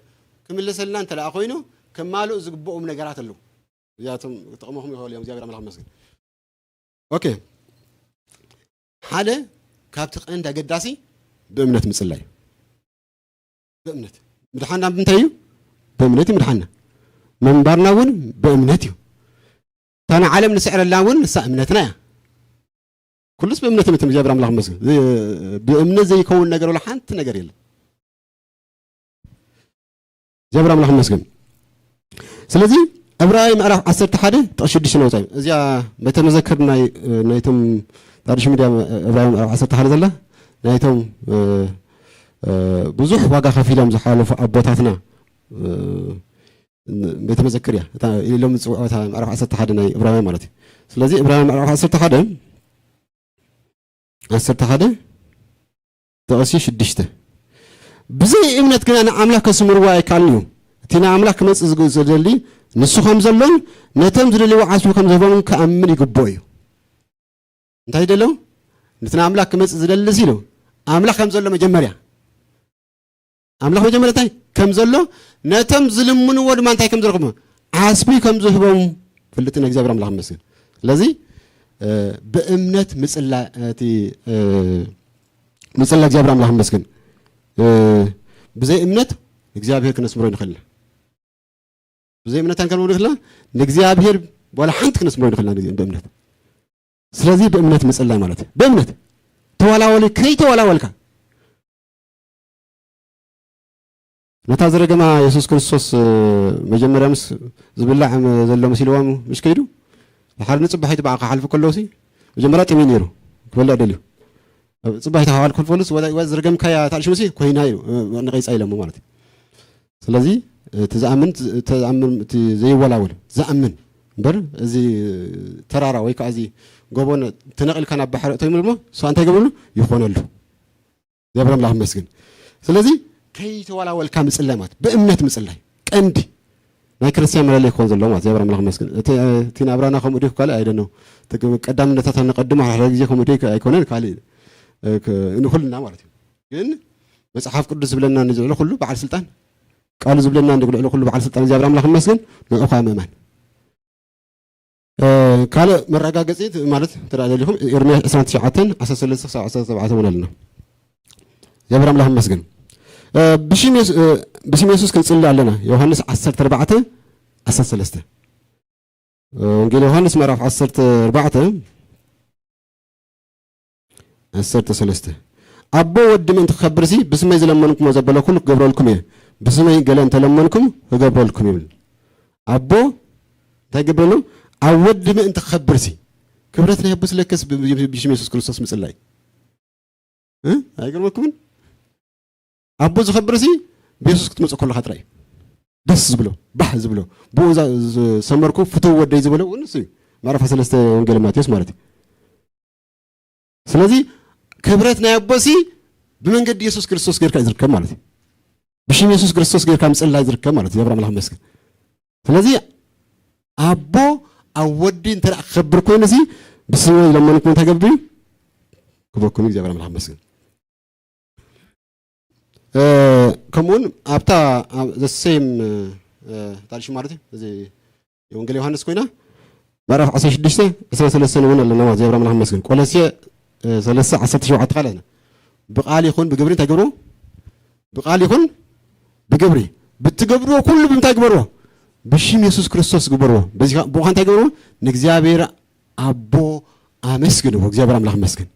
ክምለሰልና እንተ ደኣ ኮይኑ ከማልኡ ዝግብኦም ነገራት ኣለዉ። እዚኣቶም ክጠቕመኹም ይኽእሉ እዮም። እግዚኣብሔር ኣምላኽ ይመስገን። ኦኬ። ሓደ ካብቲ ቀንዲ ኣገዳሲ ብእምነት ምጽላይ እዩ። ብእምነት። ምድሓንና ብምንታይ እዩ? ብእምነት እዩ ምድሓንና። ምንባርና እውን ብእምነት እዩ። እታ ንዓለም ንስዕረላ እውን ንሳ እምነትና እያ። ኩሉስ ብእምነት፣ እምነት እግዚኣብሔር ኣምላኽ ይመስገን። ዝ-፣ ብእምነት ዘይከውን ነገር ወላ ሓንቲ ነገር የለን። እግዚኣብሔር ኣምላኽ ይመስገን። ስለዚ ዕብራውያን ምዕራፍ ዓሰርተ ሓደ ጥቕሲ ሽዱሽተ ነውፃ እዩ። እዚኣ ቤተ መዘክር ናይ፣ ናይቶም ታዲሽ ሚድያ ዕብራውያን ምዕራፍ ዓሰርተ ሓደ ዘላ ናይቶም፣ እ፣ እ፣ ብዙሕ ዋጋ ከፊሎም ዝሓለፉ ኣቦታትና፣ እ፣ ቤተ መዘክር እያ። እታ ኢሎም ዝፅውዑ እታ ምዕራፍ ዓሰርተ ሓደ ናይ ዕብራውያን ማለት እዩ። ስለዚ ዕብራውያን ምዕራፍ ዓሰርተ ሓደ፣ ዓሰርተ ሓደ ጥቕሲ ሽዱሽተ፣ "ብዘይ እምነት ግና ንኣምላኽ ከስምርዎ ኣይከኣልን እዩ። እቲ ንኣምላኽ ክመጽእ ዝግ-፣ ዝደሊ ንሱ ከም ዘሎን ነቶም ዝደልይዎ ዓስቢ ከም ዝህቦምን ክኣምን ይግብኦ እዩ።" እንታይ ደሎ? ነቲ ንኣምላኽ ክመጽእ ዝደሊ ኢሉ ኣምላኽ ከም ዘሎ መጀመርያ ኣምላኽ መጀመርያ እንታይ ከም ዘሎ፣ ነቶም ዝልምንዎ ድማ እንታይ ከም ዝረኽቡ፣ ዓስቢ ከም ዝህቦም ፍልጥን እግዚኣብሔር ኣምላኽ ይመስገን። ስለዚ፣ እ፣ ብእምነት ምጽላ-፣ እቲ፣ እ፣ ምጽላ እግዚኣብሔር ኣምላኽ ይመስገን። እ፣ ብዘይ እምነት እግዚኣብሔር ክነስምሮ ንኽእል ኢና። ብዘይ እምነት እንታይ ክንብል ንኽእል ኢና? ንእግዚኣብሔር ዋላ ሓንቲ ክነስምሮ ንኽእል ኢና ብእምነት። ስለዚ ብእምነት ምጽላይ ማለት እዩ። ብእምነት ተዋላወሊ ከይተዋላወልካ ነታ ዝረገማ የሱስ ክርስቶስ፣ እ፣ መጀመርያ ምስ ዝብላዕ፣ ም-፣ ዘሎ መሲልዎም ምስ ከይዱ፣ ድሓር ንጽባሒቱ ብኣ ክሓልፉ ከለውሲ፣ መጀመርያ ጥምዩ ነይሩ፣ ክበልዕ ደልዩ። ኣብ ጽባሒቱ ክሓልፉ ከለውሲ፣ ወላ፣ ወላ ዝረገምካያ ታልሽሙሲ ኮይና ኢሉ፣ እ፣ ንቐይጻ ኢሎሞ ማለት እዩ። ስለዚ፣ እቲ ዝኣምን፣ እቲ ዝኣምን፣ እቲ ዘይወላወል፣ ዝኣምን እምበር፣ እዚ ተራራ ወይ ከዓ እዚ ጎቦ ነ-፣ ተነቒልካ ናብ ባሕሪ እቶ ይብሉ እሞ፣ እሱ እንታይ ይገብረሉ? ይኾነሉ። እግዚኣብሔር ኣምላኽ ይመስገን። ስለዚ ከይተወላወልካ ምጽላይ ማለት ብእምነት ምጽላይ ቀንዲ ናይ ክርስቲያን መለለይ ክኾን ዘለዎ ማለት እግዚኣብሔር ኣምላኽ ይመስገን። እቲ፣ እቲ ናብራና ከምኡ ድዩ ካልእ ኣይደኖ። እቲ ቀዳምነታት ነቐድሞ ሓደ ግዜ ከምኡ ድዩ ኣይኮነን ካልእ፣ እ፣ ክ-፣ ንኹልና ማለት እዩ። ግን መጽሓፍ ቅዱስ ዝብለና ንዝልዕሉ ኩሉ በዓል ስልጣን፣ ቃሉ ዝብለና ንልዕሉ ኩሉ በዓል ስልጣን እግዚኣብሔር ኣምላኽ ይመስገን። ንዑ ከዓ ምእማን። ካልእ መረጋገፂ ማለት እንተ ደኣ ደሊኹም ኤርምያስ ዕስራን ትሽዓተን ዓሰርተ ሰለስተ ክሳብ ዓሰርተ ኣርባዕተ እውን ኣለና። እግዚኣብሔር ኣምላኽ ይመስገን። ብሽም ብስም የሱስ ክንፅሊ ኣለና። ዮሃንስ ዓሰርተ ኣርባዕተ ዓሰርተ ሰለስተ፣ ወንጌል ዮሃንስ ምዕራፍ ዓሰርተ ኣርባዕተ ዓሰርተ ሰለስተ፣ ኣቦ ወዲ ምእንቲ ክኸብርሲ ብስመይ ዝለመንኩሞ ዘበለ ኩሉ ክገብረልኩም እየ። ብስመይ ገለ እንተለመንኩም ክገብረልኩም ይብል። ኣቦ እንታይ ገብረሉ? ኣብ ወዲ ምእንቲ ክኸብርሲ። ክብረት ናይ ኣቦ ስለከስ ብሽም የሱስ ክርስቶስ ምፅላይ። እ? ኣይገርመኩምን? ኣቦ ዝኸብርሲ ብየሱስ ክትመፁ ከለኻ ጥራይ እዩ። ደስ ዝብሎ፣ ባህ ዝብሎ፣ ብኡ ዝሰመርኩ ፍትው ወደይ ዝበሎ እውን ንሱ እዩ። ምዕራፍ ሰለስተ ወንጌል ማቴዎስ ማለት እዩ። ስለዚ ክብረት ናይ ኣቦሲ ብመንገዲ የሱስ ክርስቶስ ጌርካ እዩ ዝርከብ ማለት እዩ። ብሽም የሱስ ክርስቶስ ጌርካ ምፅላይ ዝርከብ ማለት እዩ። የብራ ኣምላኽ መስገን። ስለዚ ኣቦ ኣብ ወዲ እንተ ደኣ ክኸብር ኮይኑ ሲ ብስሙ ይለመንኩም እንታይ ገብር እዩ? ክበኩም እዩ። እግዚኣብሔር ኣምላኽ መስገን። ከምኡውን ኣብታ ዘሴም ታሪሽ ማለት እዩ እዚ የወንጌል ዮሃንስ ኮይና ምዕራፍ ዓሰርተ ሽዱሽተ ዕስራን ሰለስተን እውን ኣለና ማለት እግዚኣብሔር ኣምላኽ መስገን። ቆሎሴ ሰለስተ ዓሰርተ ሸውዓተ ካልእና ብቃል ይኹን ብግብሪ እንታይ ግብሩ? ብቃል ይኹን ብግብሪ ብትገብርዎ ኩሉ ብምንታይ ግበርዎ? ብሽም የሱስ ክርስቶስ ግበርዎ። በዚ ብኡ እንታይ ግበርዎ? ንእግዚኣብሔር ኣቦ ኣመስግንዎ። እግዚኣብሔር ኣምላኽ መስገን።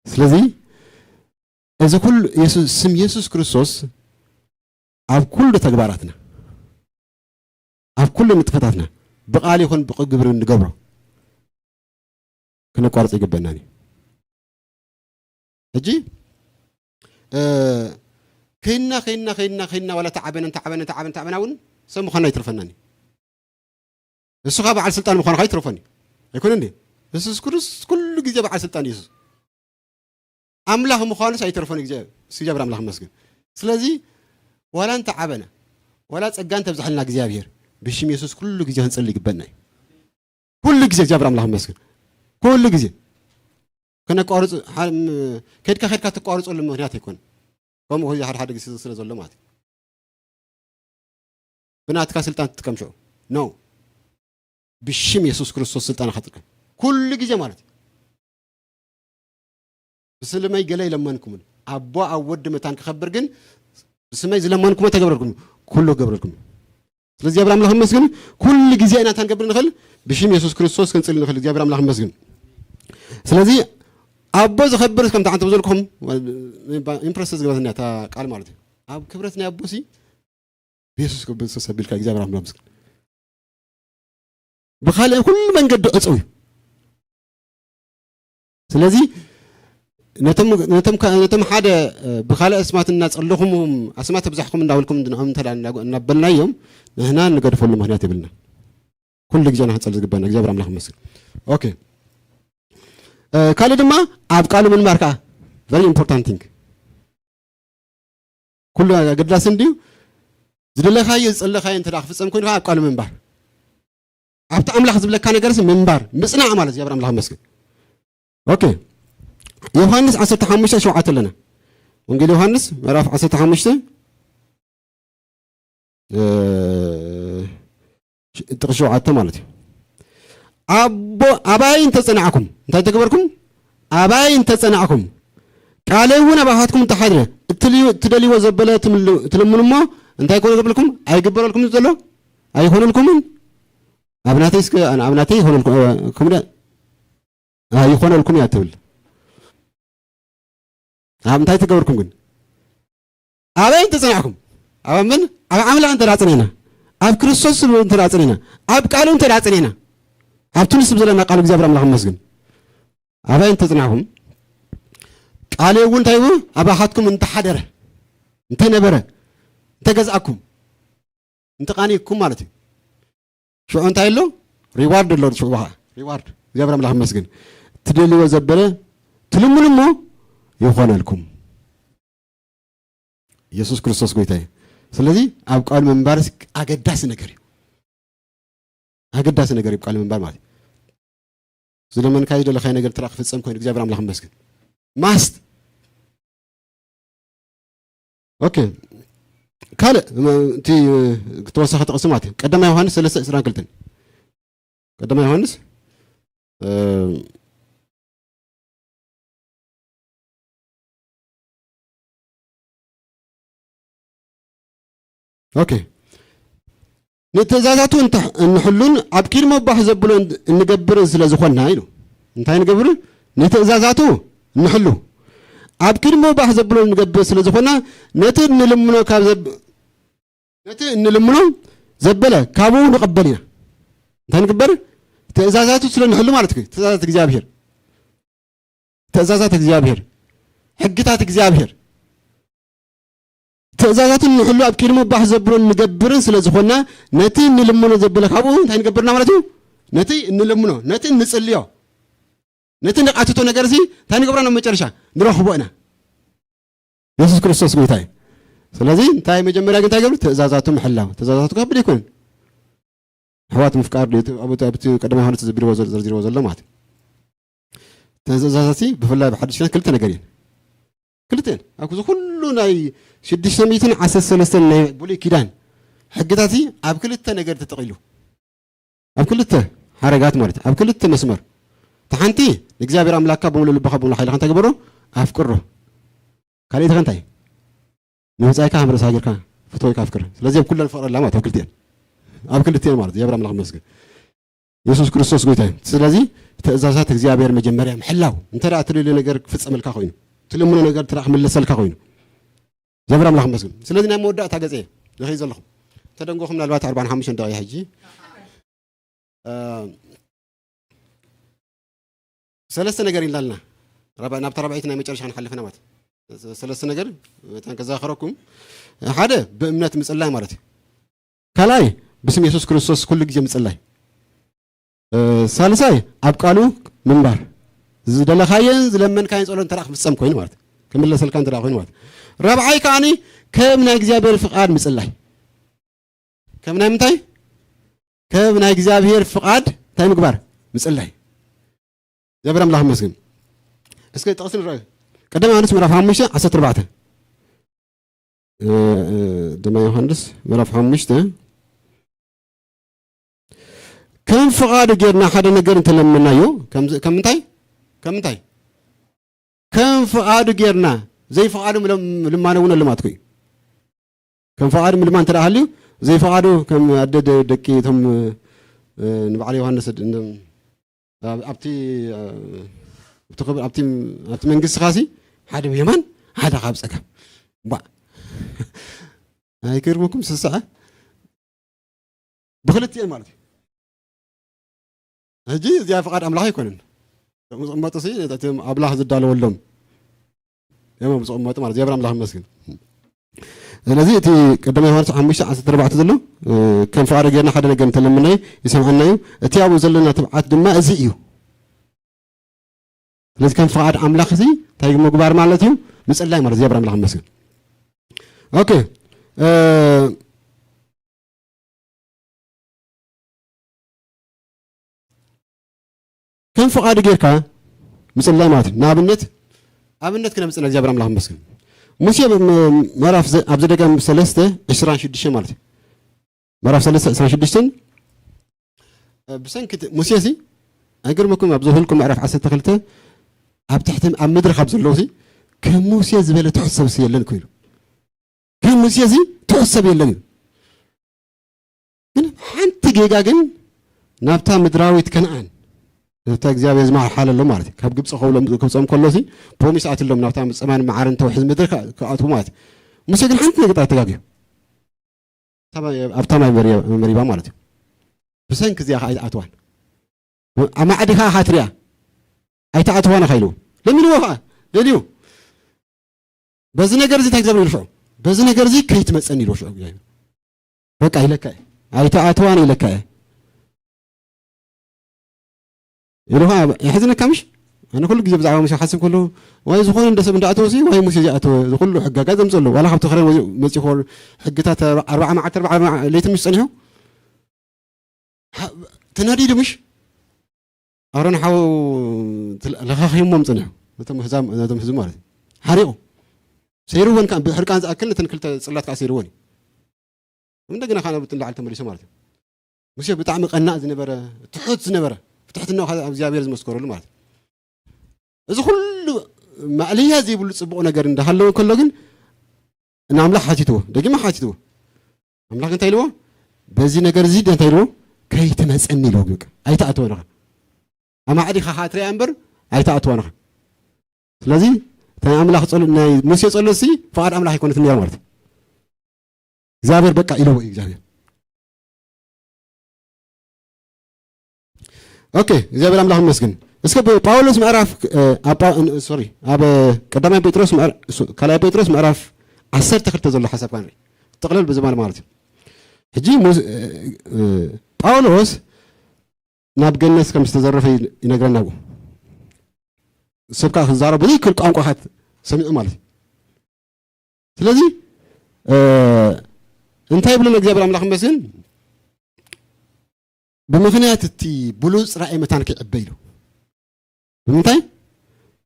ስለዚ እዚ ኩሉ ስም የሱስ ክርስቶስ ኣብ ኩሉ ተግባራትና ኣብ ኩሉ ንጥፈታትና ብቃል ይኹን ብግብሪ እንገብሮ ክነቋርጾ ይግበእናን እዩ። ሕጂ ከይና ከይና ከይና ከይና ዋላ ተዓበነ እንተዓበነ እንተዓበነ እንተዓበና እውን ሰብ ምዃንና ኣይትርፈናን እዩ። እሱ ከዓ በዓል ስልጣን ምዃኑ ከዓ ኣይትረፎን እዩ። ኣይኮነን ድዩ? የሱስ ክርስቶስ ኩሉ ግዜ በዓል ስልጣን እዩ። ኣምላኽ ምዃኑስ ኣይተርፎን። እግዚኣብሔር ኣምላኽ ይመስገን። ስለዚ ዋላ እንተ ዓበና ዋላ ጸጋ እንተብዝሐልና እግዚኣብሔር ብሽም የሱስ ኩሉ ግዜ ክንጽሊ ይግበና እዩ። ኩሉ ግዜ እግዚኣብሔር ኣምላኽ ይመስገን። ኩሉ ግዜ ከነቋርጽ ከድካ ከድካ ትቋርጸሉ ምክንያት ኣይኮነን። ከምኡ ሓደ ሓደ ግዜ ስለ ዘሎ ማለት እዩ። ብናትካ ስልጣን ትጥቀም ሽዑ ኖ ብሽም የሱስ ክርስቶስ ስልጣን ኻትጥቀም ኩሉ ግዜ ማለት እዩ። ብስልመይ ገለ ይለመንኩምን ኣቦ ኣብ ወዲ መታን ክኸብር ግን ብስመይ ዝለመንኩሞ ተገብረልኩም ኩሉ ገብረልኩም። ስለዚ እግዚኣብሔር ኣምላኽ ይመስግን። ኩሉ ግዜ ኢና እንታይ ንገብር ንኽእል ብሽም የሱስ ክርስቶስ ክንፅል ንኽእል እግዚኣብሔር ኣምላኽ ይመስግን። ስለዚ ኣቦ ዝኸብር ከምታ ዓንተ ብዘልኩም ኢምፕረስ ዝገበትኒ እታ ቃል ማለት እዩ። ኣብ ክብረት ናይ ኣቦሲ ብየሱስ ክርስቶስ ኣቢልካ እግዚኣብሔር ኣምላኽ ይመስገን። ብኻልእ ኩሉ መንገዲ ዕፅው እዩ። ስለዚ ነቶም ነቶም ነቶም ሓደ ብኻልእ ኣስማት እናጸለኹም ኣስማት ተብዛሕኩም እንዳበልኩም እንድንኦም እንተ እናበልናዮም ንሕና እንገድፈሉ ምክንያት የብልና። ኩሉ ግዜ ንክንጸሊ ዝግባና እግዚኣብሔር ኣምላኽ ይመስገን። ኦኬ ካልእ ድማ ኣብ ቃሉ ምንባር ከዓ very important thing ኩሉ ኣገዳሲ እንድዩ። ዝደለኻዮ ዝጸለኻዮ እንተ ክፍጸም ኮይኑ ኣብ ቃሉ ምንባር ኣብቲ ኣምላኽ ዝብለካ ነገርስ ምንባር ምጽናዕ ማለት እግዚኣብሔር ኣምላኽ መስገን። ኦኬ ዮሃንስ ዓሰርተ ሓሙሽተ ሸውዓተ ኣለና። ወንጌል ዮሃንስ ምዕራፍ ዓሰርተ ሓሙሽተ ጥቕሲ ሸውዓተ ማለት እዩ። ኣቦ ኣባይ እንተጸናዕኩም እንታይ ተግበርኩም? ኣባይ እንተጸናዕኩም ቃለይ እውን ኣባኻትኩም እንተሓድረ እትልዩ- እትደልይዎ ዘበለ ትምል- ትልምኑ እሞ እንታይ ኮነ ክብልኩም ኣይግበረልኩም ዘሎ ኣይኾነልኩምን። ኣብ ናተይ እስከ ኣብ ናተይ ይኾነልኩም እ፣ ክምደ እ፣ ይኾነልኩም እያ ትብል። ኣብ እንታይ ተገበርኩም ግን? ኣበይ እንተጸናዕኩም? ኣብ ምን? ኣብ ኣምላኽ እንተ ደኣ ጸኒዕና፣ ኣብ ክርስቶስ እንተ ደኣ ጸኒዕና፣ ኣብ ቃሉ እንተ ደኣ ጸኒዕና፣ ኣብቲ ንሱ ዘለና ቃሉ እግዚኣብሔር ኣምላኽ ይመስገን። ኣበይ እንተጽናዕኩም ቃለይ እውን እንታይ እዩ ኣባኻትኩም እንተሓደረ እንተነበረ እንተገዝኣኩም እንተቓኒኩም ማለት እዩ። ሽዑ እንታይ ኣሎ? ሪዋርድ ኣሎ። ሽዑ ከዓ ሪዋርድ እግዚኣብሔር ኣምላኽ ይመስገን። ትደልዎ ዘበለ ትልምኑ እሞ ይኾነልኩም። ኢየሱስ ክርስቶስ ጎይታ እዩ። ስለዚ ኣብ ቃሉ ምንባርስ ኣገዳሲ ነገር እዩ። ኣገዳሲ ነገር እዩ ቃሉ ምንባር ማለት እዩ። ዝለመንካዮ ዝደለካዮ ነገር ትራ ክፍጸም ኮይኑ እግዚኣብሔር ኣምላኽ ይመስገን። ማስት ኦኬ ካልእ እቲ ተወሳኺ ጥቕሲ ማለት እዩ። ቀዳማይ ዮሃንስ ሰለስተ ዕስራን ክልተን ቀዳማይ ዮሃንስ፣ እ፣ ኦኬ። "ንትእዛዛቱ እንተ-፣ እንሕሉን ኣብ ኪድ መባህ ዘብሎ እንገብርን ስለ ዝኾንና" ኢሉ። እንታይ ንገብርን? ንትእዛዛቱ እንሕሉ። ኣብ ኪድ መባህ ዘብሎ እንገብር ስለ ዝኾንና፣ ነቲ እንልምኖ ካብ ዘብ-፣ ነቲ እንልምኖ ዘበለ ካብኡ ንቐበል ኢና። እንታይ ንግበር? ትእዛዛቱ ስለ ንሕሉ ማለት እዩ። ትእዛዛት እግዚኣብሔር፣ ትእዛዛት እግዚኣብሔር፣ ሕግታት እግዚኣብሔር፣ ትእዛዛቱ ንሕሉ ኣብ ቅድሚ ባህ ዘብሎ ንገብርን ስለ ዝኾንና፣ ነቲ እንልምኖ ዘበለ ካብኡ እንታይ ንገብርና ማለት እዩ? ነቲ እንልምኖ፣ ነቲ እንጽልዮ፣ ነቲ ንቃትቶ ነገር እዚ እንታይ ንገብሮ ናብ መጨረሻ? ንረኽቦ ኢና። የሱስ ክርስቶስ ጎይታ እዩ። ስለዚ እንታይ መጀመርያ ግን እንታይ ገብር? ትእዛዛቱ ምሕላው። ትእዛዛቱ ከቢድ ኣይኮነን። ኣሕዋት ምፍቃር ድዩ? እቲ ኣብ እቲ፣ ኣብቲ ቀዳማይ ዮሃንስ ዘቢርዎ ዘ-፣ ዘርዚርዎ ዘሎ ማለት እዩ። ትእዛዛት ብፍላይ ብሓድሽ ኪዳን ክልተ ነገር እየን። ክልተ እየን። ኣብ እዚ ኩሉ ናይ ሽዱሽተ ሚእትን ዓሰርተ ሰለስተን ናይ ብሉይ ኪዳን ሕግታት ኣብ ክልተ ነገር ተጠቒሉ። ኣብ ክልተ ሓረጋት ማለት፣ ኣብ ክልተ መስመር። እታ ሓንቲ ንእግዚኣብሔር ኣምላኽካ ብምሉእ ልብኻ ብምሉእ ሓይልኻ እንታይ ግበሮ? ኣፍቅሮ። ካልኣይቲ ከ እንታይ? ንመጻኢካ ከም ርእስኻ ጌርካ ፍትወይካ ኣፍቅር። ስለዚ ኣብ ኩለን ፍቕሪ ኣላ ማለት ኣብ ክልቲኤን። ኣብ ክልቲኤን ማለት እግዚኣብሔር ኣምላኽ ይመስገን። የሱስ ክርስቶስ ጎይታ እዩ። ስለዚ ትእዛዛት እግዚኣብሔር መጀመርያ ምሕላው። እንተ ደኣ ትደልዮ ነገር ክፍጸመልካ ኮይኑ፣ ትልምኖ ነገር እንተ ደኣ ክምለሰልካ ኮይኑ፣ እግዚኣብሔር ኣምላኽ ይመስገን። ስለዚ ናይ መወዳእታ ገጽ እየ ዝኸይድ ዘለኹ። ተደንጎኹም ምናልባት ኣርባዓን ሓሙሽተን ደቂቕ እያ ሕጂ። እ፣ ሰለስተ ነገር ኢልና ኣለና። ራብዓ-፣ ናብታ ራብዐይቲ ናይ መጨረሻ ክንሓልፍ ኢና ማለት። ሰለስተ ነገር እተን ከዘኻኽረኩም፣ ሓደ ብእምነት ምጽላይ ማለት እዩ። ካልኣይ ብስም የሱስ ክርስቶስ ኩሉ ግዜ ምጽላይ። እ፣ ሳልሳይ ኣብ ቃሉ ምንባር። ዝደለኻየን ዝለመንካየን ጸሎት እንተ ደኣ ክፍጸም ኮይኑ ማለት፣ ክምለሰልካ እንተ ደኣ ኮይኑ ማለት። ራብዓይ ከኣኒ ከም ናይ እግዚኣብሔር ፍቓድ ምጽላይ። ከም ናይ ምንታይ? ከም ናይ እግዚኣብሔር ፍቓድ እንታይ ምግባር? ምጽላይ። እግዚኣብሔር ኣምላኽ ይመስገን። እስከ ጥቕሲ ንረኣዩ። ቀዳማይ ዮሃንስ ምዕራፍ ሓሙሽተ ዓሰርተ ኣርባዕተ። እ፣ እ፣ ቀዳማይ ዮሃንስ ምዕራፍ ሓሙሽተ፣ ከም ፍቓዱ ጌርና ሓደ ነገር እንተለመናዮ፣ ከም፣ ከም ምንታይ? ከም ምንታይ? ከም ፍቓዱ ጌርና፣ ዘይፍቓዱ ምለም-፣ ልማነ እውን ኣሎ ማለት እዩ። ከም ፍቓዱ ምልማን እንተ ደኣ ሃልዩ፣ ዘይፍቓዱ ከም ኣደ ደ-፣ ደቂ እቶም፣ እ፣ ንበዓል ዮሃንስ ድ-፣ ን-፣ ኣብ-፣ ኣብቲ፣ እ፣ ኣብቲ ክብሪ፣ ኣብቲ፣ ኣብቲ መንግስቲ ኻሲ ሓደ ብየማን፣ ሓደ ካብ ጸጋም። ባ-፣ ኣይገርመኩም ስስዐ? ብኽልቲኤን ማለት እዩ። ሕጂ እዚኣ ፍቓድ ኣምላኽ ኣይኮነን። እቶም ዝቕመጡ ሲ፣ እቲ ኣምላኽ ዝዳለወሎም እዮም ዝቕመጡ ማለት እዩ። እግዚኣብሔር ኣምላኽ ይመስገን። ስለዚ እቲ ቀዳማይ ዮሃንስ ሓሙሽተ ዓሰርተ ኣርባዕተ ዘሎ፣ እ፣ ከም ፍቓዱ ጌርና ሓደ ነገር እንተለምናዮ ይሰምዓና እዩ። እቲ ኣብኡ ዘለና ትብዓት ድማ እዚ እዩ። ስለዚ ከም ፍቓድ ኣምላኽ እዚ እንታይ ምግባር ማለት እዩ? ምጽላይ ማለት እግዚኣብሔር ኣምላኽ ይመስገን። ኦኬ። እ፣ ከም ፍቓዱ ጌርካ ምጽላይ ማለት እዩ። ንኣብነት፣ ኣብነት ክነምጽእ እግዚኣብሔር ኣምላኽ ይመስገን። ሙሴ ብ-፣ ም-፣ ምዕራፍ ዘ-፣ ኣብ ዘደገም ሰለስተ ዕስራን ሽዱሽተን ማለት እዩ። ምዕራፍ ሰለስተ ዕስራን ሽዱሽተን፣ እ፣ ብሰንኪ እቲ ሙሴ እዚ፣ ኣይገርመኩም፣ ኣብ ዘኍልቁ ምዕራፍ ዓሰርተ ክልተ ኣብ ትሕቲ፣ ኣብ ምድሪ ካብ ዘለዉ እዚ፣ ከም ሙሴ ዝበለ ትሑት ሰብሲ የለን ኮይኑ። ከም ሙሴ እዚ ትሑት ሰብ የለን እዩ። ግን ሓንቲ ጌጋ ግን ናብታ ምድራዊት ከነኣን፣ ናብታ እግዚኣብሔር ዝመሓለሎም ማለት እዩ። ካብ ግብፂ ከውሎም፣ ከውፅኦም ከሎ እዚ ፕሮሚስ ኣትሎም ናብታ ጸማን መዓርን ተውሕዝ ምድሪ ክኣ-፣ ክኣትዉ ማለት እዩ። ሙሴ ግን ሓንቲ ነገር ጥራይ ተጋግዩ። ኣብታ ማይ፣ ኣብታ ማይ መሪ-፣ መሪባ ማለት እዩ። ብሰንኪ እዚኣ ከዓ ኣይትኣትዋን። ኣብ ማዕዲ ከዓ ሃትርያ ኣይትኣትዋን ኢኻ ኢልዎ። ለሚንዎ ከዓ፣ ደልዩ። በዚ ነገር እዚ እንታይ ክትገብር ኢሉ ሽዑ? በዚ ነገር እዚ ከይትመፀኒ ኢልዎ ሽዑ እግዚኣብሔር። በቃ ኢለካ እየ። ኣይትኣትዋን ኢለካ እየ። ኢሉ ከዓ የሕዝነካ ምሽ? ኣነ ኩሉ ግዜ ብዛዕባ ሙሴ ክሓስብ ከለኹ፣ ዋይ ዝኾነ እንደ ሰብ እንዳኣተወ ሲ፣ ዋይ ሙሴ ዝኣተወ፣ እዚ ኩሉ ሕጋጋት ዘምፅእ ኣለዎ። ዋላ ካብቲ ከረን ወፂኡ፣ መፂኡ ከሎ ሕግታት ኣርባ-፣ ኣርባዓ መዓልቲ፣ ኣርባዓ መዓ-፣ ለይቲ ምሽ ፀኒሑ? ሓ-፣ ተናዲዱ ምሽ? ኣሮን ሓው ትል-፣ ለኻኺሞም ፀኒሑ። ነቶም ህዛም-፣ ነቶም ህዝቢ ማለት እዩ። ሓሪቑ። ሰይርወን ከዓ ብሕርቃን ዝኣክል ነተን ክልተ ፅላት ከዓ ሰይርወን እዩ። እንደገና ከዓ ናብ ንላዕሊ ተመሊሱ ማለት እዩ። ሙሴ ብጣዕሚ ቀናእ ዝነበረ፣ ትሑት ዝነበረ፣ ብትሕትናኡ ካብ እግዚኣብሔር ዝመስከረሉ ማለት እዩ። እዚ ኩሉ ማእለያ ዘይብሉ ጽቡቕ ነገር እንዳሃለወ ከሎ ግን ንኣምላኽ ሓቲትዎ፣ ደጊማ ሓቲትዎ። ኣምላኽ እንታይ ኢልዎ? በዚ ነገር እዚ እንታይ ኢልዎ? ከይትመጸኒ ኢልዎ። በቃ ኣይትኣትወን ኢኻ። ኣማዕዲኻ ኸኣ ትሪኣ እምበር ኣይትኣትወን ኢኻ። ስለዚ እቲ ናይ ኣምላኽ ጸሎት፣ ናይ ሙሴ ጸሎት ሲ ፍቓድ ኣምላኽ ኣይኮነትን ነይራ ማለት እዩ። እግዚኣብሔር በቃ ኢልዎ እዩ እግዚኣብሔር። ኦኬ፣ እግዚኣብሔር ኣምላኽ ይመስገን። እስከ ብ-፣ ጳውሎስ ምዕራፍ፣ እ፣ ኣብ ጳ-፣ እ፣ ሶሪ፣ ኣብ ቀዳማይ ጴጥሮስ ምዕራ-፣ ሶ-፣ ካልኣይ ጴጥሮስ ምዕራፍ ዓሰርተ ክልተ ዘሎ ሓሳብ ክንርኢ። ጥቕልል ብዝባል ማለት እዩ። ሕጂ ሙስ-፣ እ፣ እ፣ ጳውሎስ ናብ ገነት ከም ዝተዘረፈ ይ-፣ ይነግረና። ሰብ ከዓ ክዛረብ ብዘይክእል ቋንቋታት ሰሚዑ ማለት እዩ። ስለዚ፣ እ፣ እንታይ ይብለና እግዚኣብሔር ኣምላኽ ይመስገን? ብምኽንያት እቲ ብሉጽ ራእይ መታን ክዕበ ኢሉ። ብምንታይ?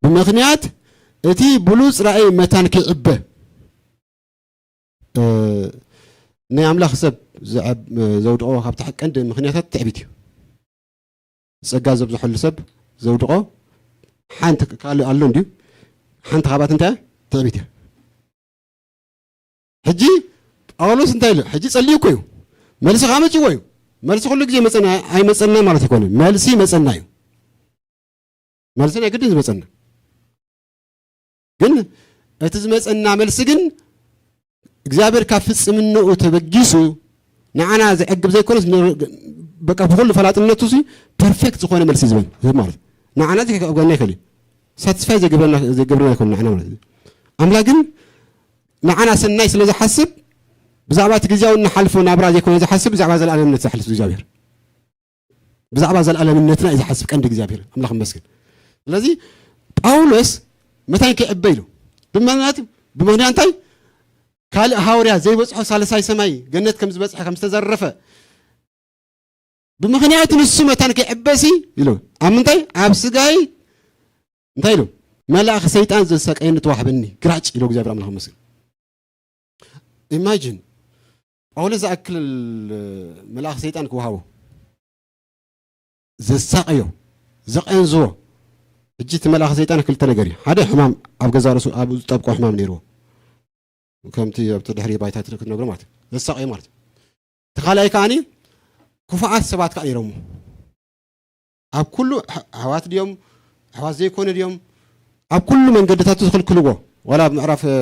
ብምኽንያት እቲ ብሉጽ ራእይ መታን ክዕበ። እ፣ ናይ ኣምላኽ ሰብ ዘዕብ-፣ ዘውድቖ ካብቲ ቀንዲ ምኽንያታት ትዕቢት እዩ። ጸጋ ዘብዝሐሉ ሰብ ዘውድቖ ሓንቲ ካልእ ኣሎ እንድዩ። ሓንቲ ካብኣት እንታይ እያ? ትዕቢት እያ። ሕጂ ጳውሎስ እንታይ ኢሉ? ሕጂ ጸልዩ እኮ እዩ። መልሲ ከኣ መጺዎ እዩ። መልሲ ኩሉ ግዜ መጸና፣ ኣይመጸና ማለት ኣይኮነን። መልሲ ይመጸና እዩ። መልሲ ናይ ግድን ዝመጸና። ግን እቲ ዝመጸና መልሲ ግን እግዚኣብሔር ካብ ፍጽምናኡ ተበጊሱ ንዓና ዘዕግብ ዘይኮነስ ን-፣ በቃ ብኹሉ ፈላጥነቱ ሲ ፐርፌክት ዝኾነ መልሲ ዝህበን፣ ዝህብ ማለት እዩ። ንዓና እዚ ከብገና ይኽእል እዩ። ሳትስፋይ ዘይገብረና፣ ዘይገብረና ይኮን ንዓና ማለት እዩ። ኣምላኽ ግን ንዓና ሰናይ ስለ ዝሓስብ ብዛዕባ እቲ ግዜያዊ እንሓልፎ ናብራ ዘይኮነ ዝሓስብ፣ ብዛዕባ ዘለኣለምነት ዝሓልፍ እግዚኣብሔር። ብዛዕባ ዘለኣለምነትና እዩ ዝሓስብ ቀንዲ እግዚኣብሔር ኣምላኽ ይመስገን። ስለዚ ጳውሎስ መታን ክዕበ ኢሉ ብምኽንያት፣ ብምኽንያት እንታይ? ካልእ ሃዋርያ ዘይበጽሖ ሳልሳይ ሰማይ ገነት ከም ዝበጽሐ ከም ዝተዘረፈ ብምኽንያት ንሱ መታን ክዕበሲ ኢሉ ኣብ ምንታይ? ኣብ ስጋይ እንታይ ኢሉ? መልኣኽ ሰይጣን ዘሳቀየኒ ተዋህበኒ ግራጭ ኢሉ እግዚኣብሔር ኣምላኽ ይመስገን። ኢማጂን ጳውሎስ ዝኣክል መልኣኽ ሰይጣን ክወሃቦ ዘሳቀዮ ዘቐንዝዎ። ሕጂ እቲ መልኣኽ ሰይጣን ክልተ ነገር እዩ። ሓደ ሕማም ኣብ ገዛ ርእሱ ኣብኡ ዝጠብቆ ሕማም ነይርዎ። ከምቲ ኣብቲ ድሕሪ ባይታ ክትነግሮ ማለት እዩ። ዘሳቀዮ ማለት እዩ። እቲ ካልኣይ ከዓኒ ክፉኣት ሰባት ከኣ ነይሮም። ኣብ ኩሉ ኣሕ-፣ ኣሕዋት ድዮም ኣሕዋት ዘይኮኑ ድዮም ኣብ ኩሉ መንገድታቱ ዝኽልክልዎ ዋላ ኣብ ምዕራፍ፣ እ፣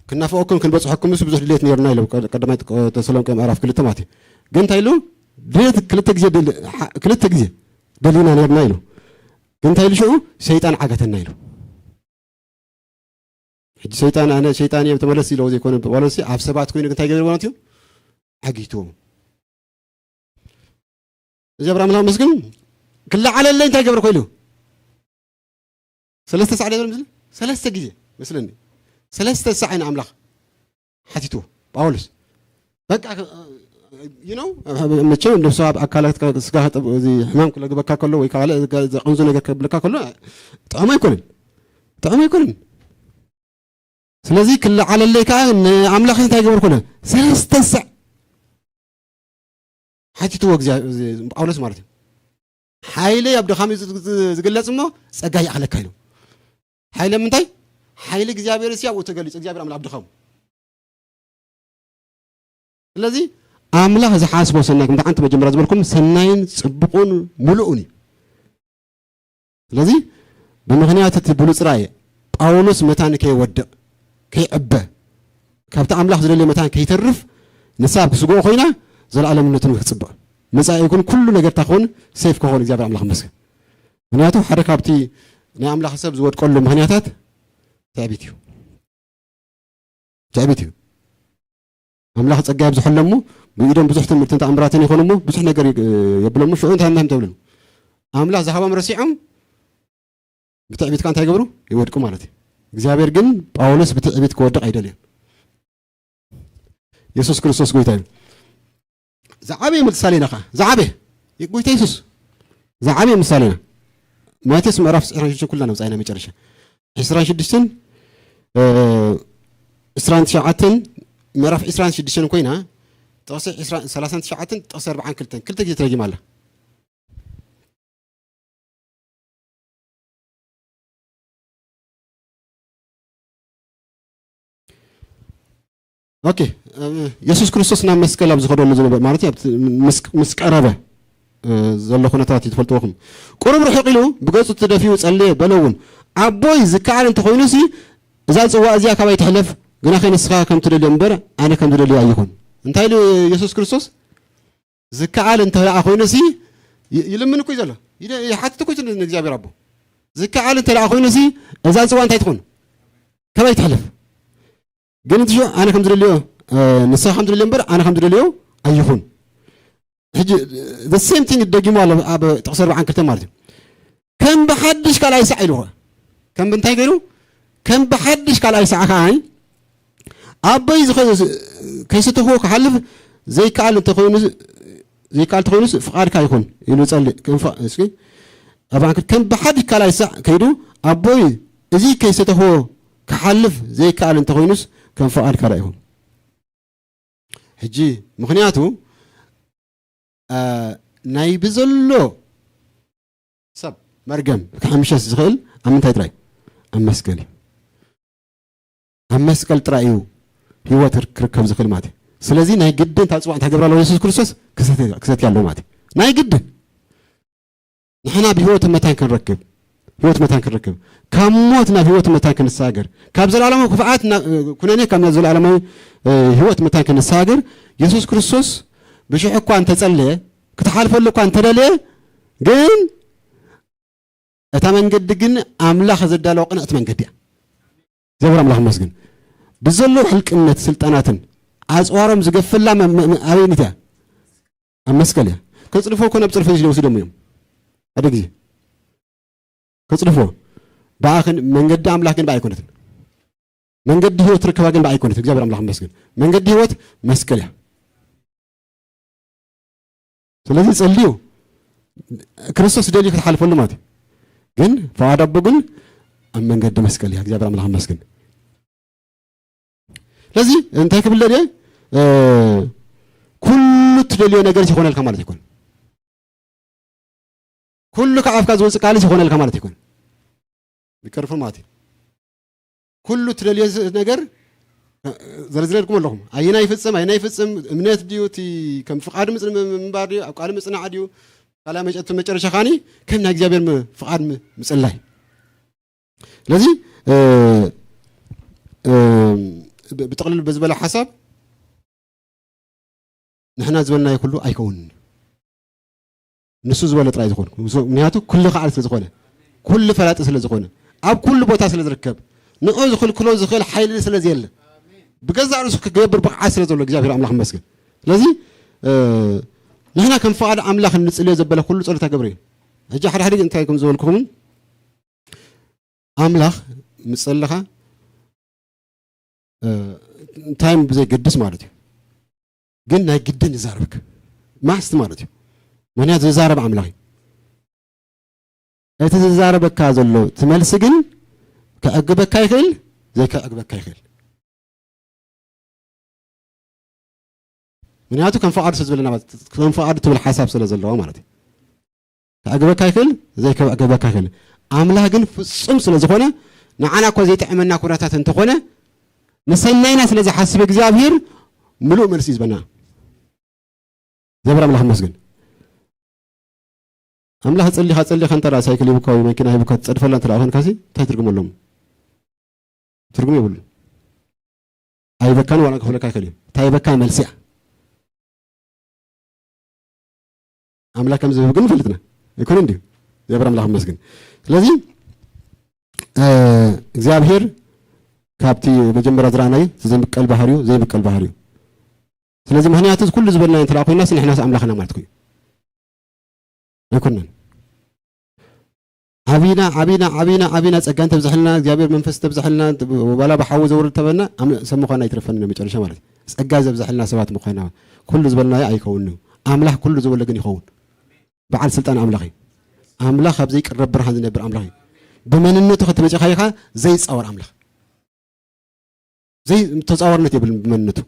ክናፍቐኩም ክንበጽሐኩም ምስ ብዙሕ ድሌት ነይሩና ኢሎም ቀ-፣ ቀዳማይ ጥ-፣ ተሰሎንቄ ምዕራፍ ክልተ ማለት እዩ። ግን እንታይ ኢሉ? ድሌት ክልተ ግዜ ደል-፣ ሓ-፣ ክልተ ግዜ ደሊና ነይርና ኢሉ። ግን እንታይ ኢሉ ሽዑ? ሰይጣን ዓገተና ኢሉ። ሕጂ ሰይጣን ኣነ ሰይጣን እየ ተመለስ ኢለዎ ዘይኮነ ዋላ ንሲ ኣብ ሰባት ኮይኑ እንታይ ገይሩ ማለት እዩ? ዓጊትዎ። እዚ ኣብርሃም ኣምላኽ መስግን ክለዓለለይ እንታይ ገበርኩ ኢሉ ሰለስተ ሳዕ ዶ ይብል መስለኒ? ሰለስተ ግዜ መስለኒ። ሰለስተ ሳዕ ንኣምላኽ ሓቲትዎ ጳውሎስ። በቃ፣ you know፣ መቸም እንደ ሰብ ኣብ ኣካላት ስጋ እዚ ሕማም ክለግበካ ከሎ ወይ ካልእ ዘቐንዙ ነገር ከብለካ ከሎ ጥዑም ኣይኮነን። ጥዑም ኣይኮነን። ስለዚ ክለዓለለይ ከኣ ንኣምላኽ እንታይ ገበርኩ ኢለ ሰለስተ ሳዕ ሓቲትዎ እግዚኣብ-፣ እዚ ጳውሎስ ማለት እዩ። ሓይለይ ኣብ ድኻም እዩ ዝ-፣ ዝ-፣ ዝግለጽ እሞ ጸጋ ይኣኽለካ ኢሉ። ሓይለ ምንታይ? ሓይሊ እግዚኣብሔር እስያ ኣብኡ ተገሊጹ፣ እግዚኣብሔር ኣምላኽ ኣብ ድኻሙ። ስለዚ ኣምላኽ ዝሓስቦ ሰናይ፣ ከምቲ ሓንቲ መጀመርያ ዝበልኩም፣ ሰናይን ጽቡቕን ምሉእን እዩ። ስለዚ ብምኽንያት እቲ ብሉጽ ራእይ ጳውሎስ መታን ከይወድቕ፣ ከይዕበ፣ ካብቲ ኣምላኽ ዝደልዮ መታን ከይተርፍ፣ ንሳ ኣብ ስግኦ ኮይና ዘለኣለምነቱ ንክጽብቕ፣ መጻኢ ይኹን ኩሉ ነገር እንታይ ክኸውን ሴፍ ክኸውን እግዚኣብሔር ኣምላኽ ይመስገን። ምኽንያቱ ሓደ ካብቲ ናይ ኣምላኽ ሰብ ዝወድቀሉ ምኽንያታት ትዕቢት እዩ። ትዕቢት እዩ። ኣምላኽ ጸጋ የብዝሐሎም እሞ ብኢዶም ብዙሕ ትምህርትን ተኣምራትን ይኾኑ እሞ ብዙሕ ነገር የ-፣ የብሎም እሞ ሽዑ እንታይ እንታይ ተብሉ? ኣምላኽ ዝሃቦም ረሲዖም ብትዕቢት ከኣ እንታይ ይገብሩ? ይወድቁ ማለት እዩ። እግዚኣብሔር ግን ጳውሎስ ብትዕቢት ክወድቕ ኣይደልዮን። የሱስ ክርስቶስ ጎይታ እዩ። ዝዓበየ ምሳሌና ኸዓ፣ ዝዓበየ፣ ጎይታ የሱስ፣ ዝዓበየ ምሳሌና። ማቴዎስ ምዕራፍ ዕስራን ሽዱሽተን ኩልና ነብጻ ኢና መጨረሻ። ዕስራን ሽዱሽተን፣ እ፣ ዕስራን ትሽዓተን፣ ምዕራፍ ዕስራን ሽዱሽተን ኮይና፣ ጥቕሲ ዕስራ፣ ሰላሳን ትሽዓተን ጥቕሲ ኣርባዓን ክልተን ክልተ ግዜ ተደጊማ ኣላ። ኦኬ፣ እ፣ የሱስ ክርስቶስ ናብ መስቀል ኣብ ዝኸደሉ ዝነበረ፣ ማለት እዩ፣ ኣብቲ ምስ፣ ምስ ቀረበ፣ እ፣ ዘሎ ኩነታት እዩ፣ ትፈልጥዎ ኢኹም። ቁሩብ ርሕቕ ኢሉ ብገጹ ተደፊኡ ጸለየ፣ በለ እውን፣ "ኣቦይ፣ ዝከኣል እንተኾይኑሲ፣ እዛ ጽዋእ እዚኣ ካባይ ትሕለፍ፣ ግናኸ ንስኻ ከም ትደልዮ እምበር፣ ኣነ ከም ዝደልዮ ኣይኹን።" እንታይ ኢሉ የሱስ ክርስቶስ? "ዝከኣል እንተ ደኣ ኮይኑሲ"፣ ይ-፣ ይልምን እኮ እዩ ዘሎ። ይደ-፣ ይሓትት እኮ እዩ ንእግዚኣብሔር ኣቦ። "ዝከኣል እንተ ደኣ ኮይኑሲ፣ እዛ ጽዋእ እንታይ ትኹን? ካባይ ትሕለፍ። ግን እቲ ሽዑ ኣነ ከም ዝደልዮ፣ እ፣ ንስኻ ከም ዝደልዮ እምበር፣ ኣነ ከም ዝደልዮ ኣይኹን።" ሕጂ፣ the same thing ደጊሙ ኣሎ ኣብ ጥቕሲ ኣርባዓን ክልተን ማለት እዩ። "ከም ብሓድሽ ካልኣይ ሳዕ" ኢሉ ኸ። ከም ብእንታይ ገይሩ? "ከም ብሓድሽ ካልኣይ ሳዕ ከኣ ኣቦይ ዝኸ-፣ ከይሰተኽዎ ክሓልፍ ዘይከኣል እንተኾይኑ፣ ዘይከኣል እንተኾይኑስ ፍቓድካ ይኹን" ኢሉ ጸልእ። ከም ፍቓ-፣ እስኪ፣ ኣርባዓን ክልተን፣ "ከም ብሓድሽ ካልኣይ ሳዕ ከይዱ ኣቦይ እዚ ከይሰተኽዎ ክሓልፍ ዘይከኣል እንተኾይኑስ ከም ፍቓድካ ደኣ ይኹን።" ሕጂ ምኽንያቱ፣ እ፣ ናይ ብዘሎ ሰብ መርገም ክሕምሸስ ዝኽእል ኣብ ምንታይ ጥራይ? ኣብ መስቀል እዩ። ኣብ መስቀል ጥራይ እዩ ህይወት ክር-፣ ክርከብ ዝኽእል ማለት እዩ። ስለዚ ናይ ግድን እታ ጽዋዕ እንታይ ክገብራ ኣለዎ? የሱስ ክርስቶስ ክሰትያ፣ ክሰትያ ኣለዎ ማለት እዩ። ናይ ግድን። ንሕና ብህይወት መታን ክንረክብ፣ ህይወት መታን ክንረክብ፣ ካብ ሞት ናብ ህይወት መታን ክንሰጋገር፣ ካብ ዘለኣለማዊ ክፍኣት ና-፣ ኩነኔ ካብ ናብ ዘለኣለማዊ፣ እ፣ ህይወት መታን ክንሰጋገር፣ የሱስ ክርስቶስ ብሽሕ እኳ እንተጸለየ፣ ክትሓልፈሉ እኳ እንተደለየ፣ ግን እታ መንገዲ ግን ኣምላኽ ዘዳለወ ቅንዕቲ መንገዲ እያ። እግዚኣብሔር ኣምላኽ ይመስገን። ብዘለዉ ሕልቅነት ስልጣናትን ኣጽዋሮም ዝገፈላ መ-፣ መ-፣ መ-፣ ኣበይኒት እያ? ኣብ መስቀል እያ። ከጽድፎ እኮ ናብ ጽድፎ ይወስዶም እዮም። ሓደ ግዜ ከጽድፎ። ብኣኽን መንገዲ ኣምላኽ ግን ብኣ ኣይኮነትን። መንገዲ ህይወት ትርከባ ግን ብኣ ኣይኮነትን። እግዚኣብሔር ኣምላኽ ይመስገን። መንገዲ ህይወት መስቀል እያ። ስለዚ ጸልዩ፣ ክርስቶስ ደልዩ ክትሓልፈሉ ማለት እዩ። ግን ፍቓድ ኣቦ ግን ኣብ መንገዲ መስቀል እያ። እግዚኣብሔር ኣምላኽ ይመስገን። ስለዚ እንታይ ክብል ደልየ? እ፣ ኩሉ እትደልዮ ነገር ይኾነልካ ማለት ኣይኮን። ኩሉ ካብ ኣፍካ ዝወጽእ ቃልስ ይኾነልካ ማለት ኣይኮን። ቢከርፉል ማለት እዩ። ኩሉ እትደልዮ ዝ-፣ ነገር፣ እ፣ ዘርዝረልኩም ኣለኹም። ኣየናይ ይፍጽም፣ ኣየናይ ይፍጽም፣ እምነት ድዩ፣ እቲ ከም ፍቓዱ ምጽ-፣ ም-፣ ምንባር ድዩ፣ ኣብ ቃሉ ምጽናዕ ድዩ፣ ካልኣይ መጨ-፣ መጨረሻ ኻኒ ከም ናይ እግዚኣብሔር ም-፣ ፍቓድ ም-፣ ምጽላይ። ስለዚ፣ እ፣ እ፣ ብ-፣ ብጥቕልል በዝበለ ሓሳብ ንሕና ዝበልናዮ ኩሉ ኣይከውንን። ንሱ ዝበሎ ጥራይ ዝኾን። ምክንያቱ ኩሉ ከኣል ስለ ዝኾነ፣ ኩሉ ፈላጢ ስለ ዝኾነ፣ ኣብ ኩሉ ቦታ ስለ ዝርከብ፣ ንዑ ዝኽልክሎ ዝኽእል ሓይሊ ስለ ዘየለ፣ ብገዛእ ርእሱ ክገብር ብቕዓት ስለ ዘሎ እግዚኣብሔር ኣምላኽ ይመስገን። ስለዚ፣ እ፣ ንሕና ከም ፍቓድ ኣምላኽ እንጽልዮ ዘበለ ኩሉ ጸሎት ኣገብረ እዩ። ሕጂ ሓደ ሓደ እንታይ ከም ዝበልኩኹም፣ ኣምላኽ ምስ ጸለኻ፣ እ፣ እንታይ ብዘይገድስ ማለት እዩ። ግን ናይ ግድን ይዛረበካ። ማስት ማለት እዩ። ምክንያቱ ዝዛረብ ኣምላኽ እዩ። እቲ ዝዛረበካ ዘሎ እቲ መልሲ ግን ከዕግበካ ይኽእል፣ ዘይከዕግበካ ይኽእል። ምክንያቱ ከም ፍቓዱ ስለ ዝበለና ማለት፣ ከም ፍቓዱ ትብል ሓሳብ ስለ ዘለዋ ማለት እዩ። ከዕግበካ ይኽእል፣ ዘይከዕግበካ ይኽእል። ኣምላኽ ግን ፍጹም ስለ ዝኾነ፣ ንዓና እኮ ዘይጥዕመና ኩነታት እንተኾነ፣ ንሰናይና ስለ ዝሓስብ እግዚኣብሔር ምሉእ መልሲ እዩ ዝበና። እግዚኣብሔር ኣምላኽ ይመስገን። ኣምላኽ ጸሊኻ፣ ጸሊኻ እንተ ደኣ ሳይክል ሂቡካ ወይ መኪና ሂቡካ ትጸድፈላ እንተ ደኣ ኾንካሲ፣ እንታይ ትርጉም ኣለዎም? ትርጉም የብሉ። ኣይበካን ዋላ ክፍለካ ኣይክእል እዩ። እንታይ ይበካ? መልሲ እያ። ኣምላኽ ከም ዝህብ ግን ንፈልጥና። ኣይኮነን ድዩ? እግዚኣብሔር ኣምላኽ ይመስገን። ስለዚ፣ እ፣ እግዚኣብሔር ካብቲ መጀመርያ ዝረኣናዮ እቲ ዘይምቀል ባህሪኡ፣ ዘይምቀል ባህሪኡ። ስለዚ ምኽንያቱ ኩሉ ዝበልናዮ እንተ ደኣ ኮይናስ ንሕናስ ኣምላኽና ማለት እኮ እዩ። ኣይኮነን። ዓቢና፣ ዓቢና፣ ዓቢና፣ ዓቢና፣ ጸጋ እንተብዝሐልና፣ እግዚኣብሔር መንፈስ እንተብዝሐልና፣ ዋላ ብሓዊ ዘውርድ ተበልና፣ ኣም-፣ ሰብ ምዃንና ኣይትረፈና መጨረሻ ማለት እዩ። ጸጋ ዘብዝሐልና ሰባት ምዃንና፣ ኩሉ ዝበልናዮ ኣይከውንን እዩ። ኣምላኽ ኩሉ ዝበሎ ግን ይኸውን። በዓል ስልጣን ኣምላኽ እዩ። ኣምላኽ ኣብ ዘይቅረብ ብርሃን ዝነብር ኣምላኽ እዩ። ብመንነቱ ከተመጪኻ ኢኻ ዘይጻወር ኣምላኽ። ዘይ-፣ ተጻዋርነት የብሉን ብመንነቱ።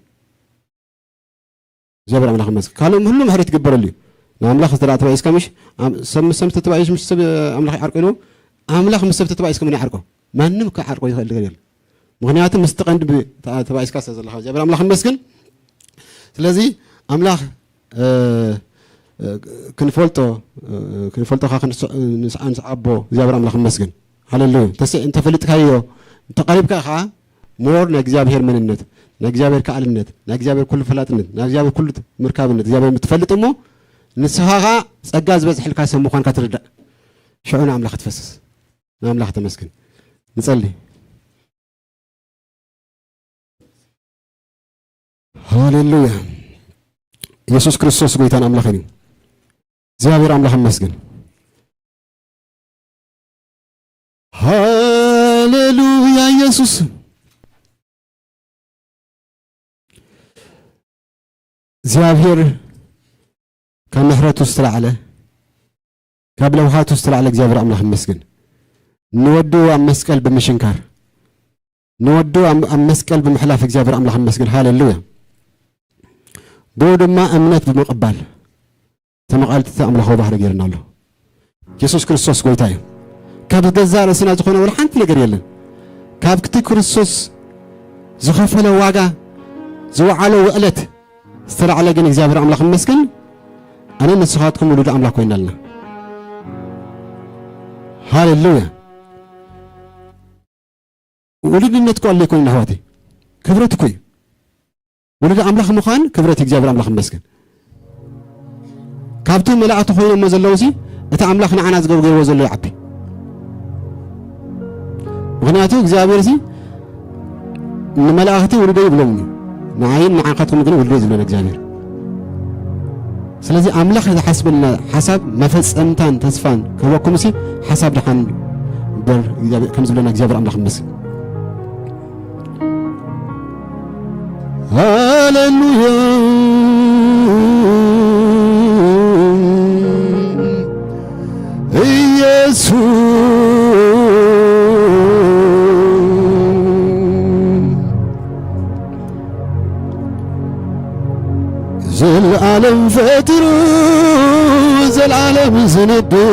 እግዚኣብሔር ኣምላኽ ይመስገን። ካልኦም ሁሉ ምሕረት ይግበረሉ እዩ። ንኣምላኽ እንተ ደኣ ተባኢስካ ምሽ፣ ኣም-፣ ሰብ ምስ ሰብ ተተባኢሱ ምሽ ሰብ ኣምላኽ ይዓርቆ ኢልዎ፣ ኣምላኽ ምስ ሰብ ተተባኢሱ ከመን ይዓርቆ? ማንም ክዓርቆ ይኽእል ነገር የለን። ምኽንያቱ ምስቲ ቀንዲ ብ-፣ ተ-፣ ተባኢስካ ስለ ዘለኻ እግዚኣብሔር ኣምላኽ ይመስገን። ስለዚ ኣምላኽ፣ እ፣ እ፣ ክንፈልጦ፣ እ፣ ክንፈልጦ ኸዓ ክንስ-፣ ንስዓ፣ ንስዓቦ እግዚኣብሔር ኣምላኽ ይመስገን። ሃሌሉያ። እንተስ-፣ እንተፈሊጥካዮ፣ እንተቐሪብካ ኸዓ ሞር ናይ እግዚኣብሔር መንነት፣ ናይ እግዚኣብሔር ከኣልነት፣ ናይ እግዚኣብሔር ኩሉ ፈላጥነት፣ ናይ እግዚኣብሔር ኩሉ ምርካብነት እግዚኣብሔር ምትፈልጥ እሞ፣ ንስኻ ኸዓ ጸጋ ዝበዝሐልካ ሰብ ምዃንካ ትርዳእ። ሽዑ ንኣምላኽ ትፈስስ። ንኣምላኽ ተመስግን። ንጸሊ። ሃሌሉያ። ኢየሱስ ክርስቶስ ጎይታን ኣምላኽን እዩ። እግዚኣብሔር ኣምላኽ ይመስገን። ሃሌሉያ ኢየሱስ። እግዚኣብሔር ካብ ምሕረቱ ዝተላዕለ፣ ካብ ለውሃቱ ዝተላዕለ እግዚኣብሔር ኣምላኽ ይመስገን። ንወዱ ኣብ መስቀል ብምሽንካር፣ ንወዱ ኣብ፣ ኣብ መስቀል ብምሕላፍ እግዚኣብሔር ኣምላኽ ይመስገን። ሃሌሉያ። ብኡ ድማ እምነት ብምቕባል ተመቓልቲ ኣምላኻዊ ባህሪ ገይርና ኣሎ። የሱስ ክርስቶስ ጎይታ እዩ። ካብ ገዛእ ርእስና ዝኾነ ወላ ሓንቲ ነገር የለን። ካብ እቲ ክርስቶስ ዝኸፈለ ዋጋ፣ ዝወዓሎ ውዕለት ዝተላዕለ ግን እግዚኣብሔር ኣምላኽ ይመስገን፣ ኣነ ንስኻትኩም ውሉድ ኣምላኽ ኮይና ኣለና። ሃሌሉያ። ውሉድነት እኮ ኣለ ይኮን ኣሕዋተይ? ክብረት እኮ እዩ። ውሉድ ኣምላኽ ምዃን ክብረት እዩ። እግዚኣብሔር ኣምላኽ ይመስገን። ካብቲ መላእኽቲ ኮይኖሞ ዘለዉ ሲ፣ እቲ ኣምላኽ ንዓና ዝገብሮ ገይርዎ ዘሎ ይዓቢ። ምኽንያቱ እግዚኣብሔር ሲ ንመላእኽቲ ውሉደይ ይብሎም እዩ። ንዓይን ንዓኻትኩም ግን ውሉደይ ዝብለና እግዚኣብሔር። ስለዚ ኣምላኽ ዝሓስበልና ሓሳብ መፈጸምታን ተስፋን ክህበኩም ሲ ሓሳብ ደሓን እምበር እግዚኣብሔር ከም ዝብለና እግዚኣብሔር ኣምላኽ ይመስገን። ሃሌሉያ። ኢየሱስ ዘልዓለም ፈጢሩ ዘልዓለም ዝነብር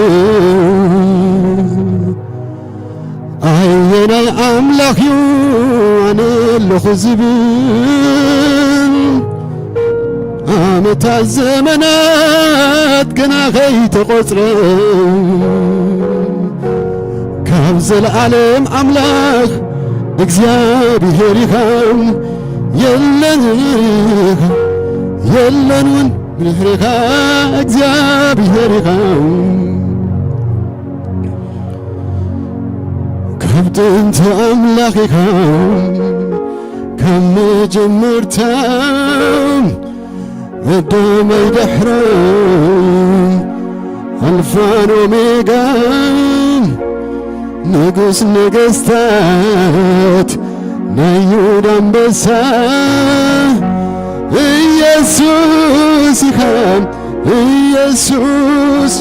ኣየናይ ኣምላኽ እዩ ኣነ ኣለኹ ዝብል? ዓመታት ዘመናት ገና ከይተቖጽረ ካብ ዘለዓለም ኣምላኽ እግዚኣብሔር ኢኻ። የለን፣ የለን እውን ድሕሪኻ እግዚኣብሔር ኢኻ። ካብ ጥንቲ ኣምላኽ ኢኻ፣ ካብ መጀመርታ ቀዳማይ ዳሕራይ ኣልፋን ኦሜጋን ንጉስ ነገስታት ናይ ይሁዳ ኣንበሳ ኢየሱስ ኢኻ። ኢየሱስ፣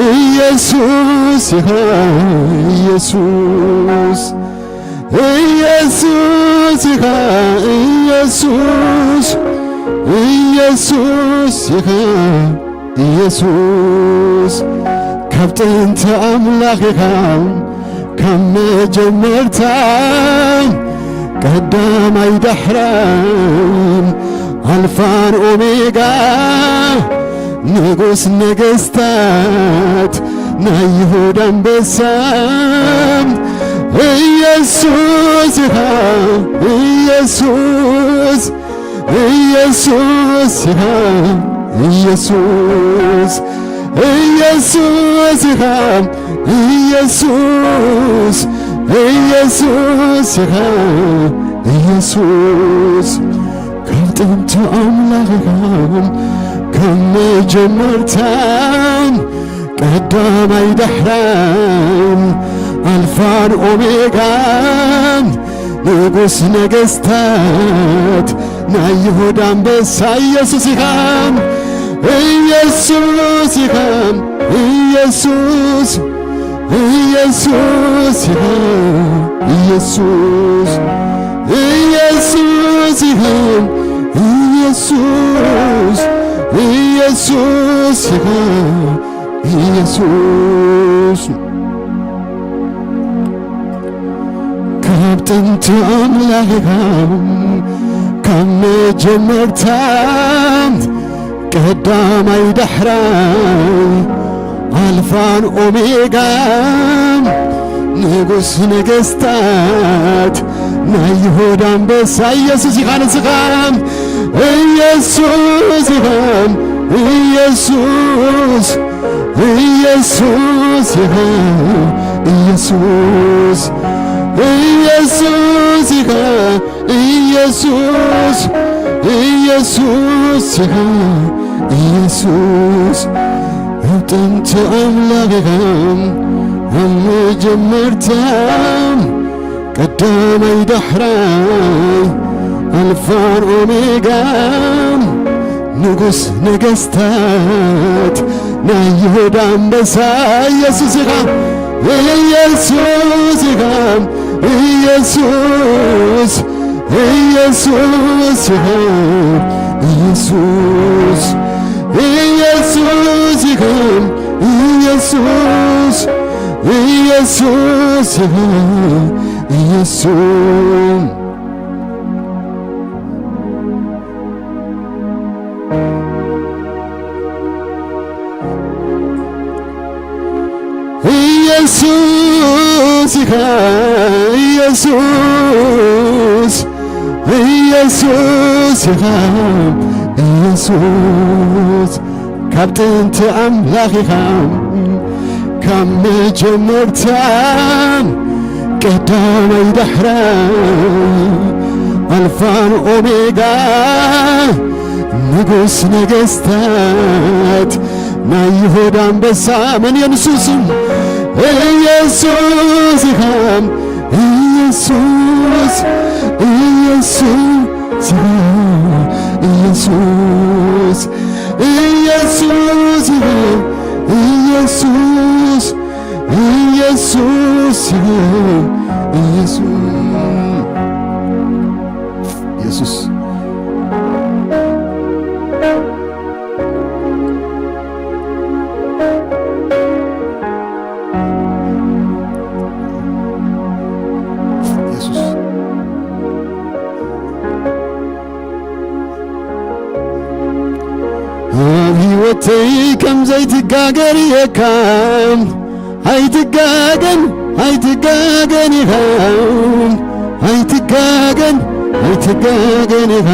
ኢየሱስ ኢኻ። ኢየሱስ፣ ኢየሱስ ኢኻ። ኢየሱስ፣ ኢየሱስ ኢኻ። ኢየሱስ፣ ካብ ጥንቲ ኣምላኽ ኢኻ፣ ካብ መጀመርታ ቀዳማይ ዳሕራይ ኣልፋን ኦሜጋ ንጉስ ነገስታት ናይ ይሁዳ ኣንበሳ ኢየሱስ ኢኻ። ኢየሱስ፣ ኢየሱስ ኢኻ። ኢየሱስ፣ ኢየሱስ ኢኻ። ኢየሱስ፣ ኢየሱስ ኢኻ። ኢየሱስ፣ ካብ ጥንቲ ኣምላኽ ኢኻ፣ ካብ መጀመርታ ቀዳማይ ዳሕራይ ኣልፋን ኦሜጋን ንጉስ ነገስታት ናይ ይሁዳ ኣንበሳ ኢየሱስ ኢኻ። ኢየሱስ ኢኻ። ኢየሱስ፣ ኢየሱስ ኢኻ። ኢየሱስ፣ ኢየሱስ ኢኻ። ኢየሱስ፣ ኢየሱስ ኢኻ፣ ኢየሱስ። ካብ ጥንቲ ኣምላኽ ኢኻ፣ ካብ መጀመርታ ቀዳማይ ዳሕራይ ኣልፋን ኦሜጋን ንጉስ ነገስታት ናይ ይሁዳ ኣንበሳ ኢየሱስ ኢኻ ንስኻ። ኢየሱስ ኢኻ፣ ኢየሱስ፣ ኢየሱስ ኢኻ፣ ኢየሱስ፣ ኢየሱስ ኢኻ፣ ኢየሱስ፣ ኢየሱስ ኢኻ፣ ኢየሱስ። ኣብ ጥንቲ ኣምላኽ ኢኻ፣ ኣብ መጀመርታ ቀዳማይ ዳሕራይ ኣልፋን ኦሜጋን ንጉስ ነገስታት ናይ ይሁዳ ኣንበሳ ኢየሱስ ኢኻ፣ ኢየሱስ ኢኻ፣ ኢየሱስ፣ ኢየሱስ ኢኻ፣ ኢየሱስ፣ ኢየሱስ ኢኻ፣ ኢየሱስ፣ ኢየሱስ ኢኻ፣ ኢየሱስ። ኢየሱስ ኢኻ፣ ኢየሱስ፣ ኢየሱስ ኢኻ፣ ኢየሱስ። ካብ ጥንቲ ኣምላኽ ኢኻ፣ ካብ መጀመርታ ቀዳማይ ዳሕራይ ኣልፋን ኦሜጋ ንጉስ ነገስታት ናይ ይሁዳ ኣንበሳ መን እዩ ንሱ ስም? ኢየሱስ ኢኻ፣ ኢየሱስ፣ ኢየሱስ ኢኻ፣ ኢየሱስ፣ ኢየሱስ ኢኻ፣ ኢየሱስ፣ ኢየሱስ ኢኻ፣ ኢየሱስ፣ ኢየሱስ። ኢየሱስ። ኣብ ህይወተይ ከም ዘይትጋገር እየካ። ኣይትጋገን፣ ኣይትጋገን ኢኻ። ኣይትጋገን፣ ኣይትጋገን ኢኻ።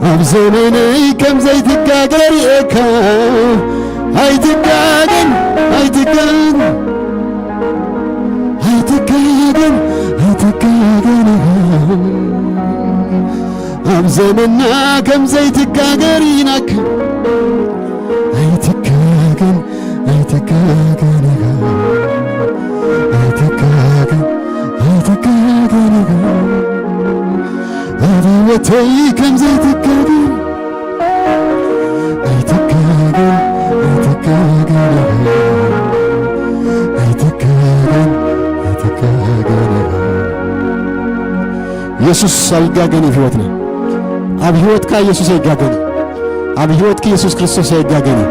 ኣብ ዘመነይ ከም ዘይትጋገር እየካ። ኣይትጋገን፣ ኣይትጋገን፣ ኣይትጋገን፣ ኣይትጋገን ኢኻ። ኣብ ዘመና ከም ዘይትጋገር ኢናክ። ኣይትጋገን፣ ኣይትጋገን ኢኻ። ኣይትጋገን፣ ኣይትጋገን ኢኻ። ኣብ ህይወተይ ከም ዘይትጋገር። ኣይትጋገን፣ ኣይትጋገን ኢኻ። ኣይትጋገን፣ ኣይትጋገን ኢኻ። ኢየሱስ ኣይጋገን እዩ ህይወትና። ኣብ ህይወትካ ኢየሱስ ኣይጋገን እዩ። ኣብ ህይወትኪ ኢየሱስ ክርስቶስ ኣይጋገን እዩ።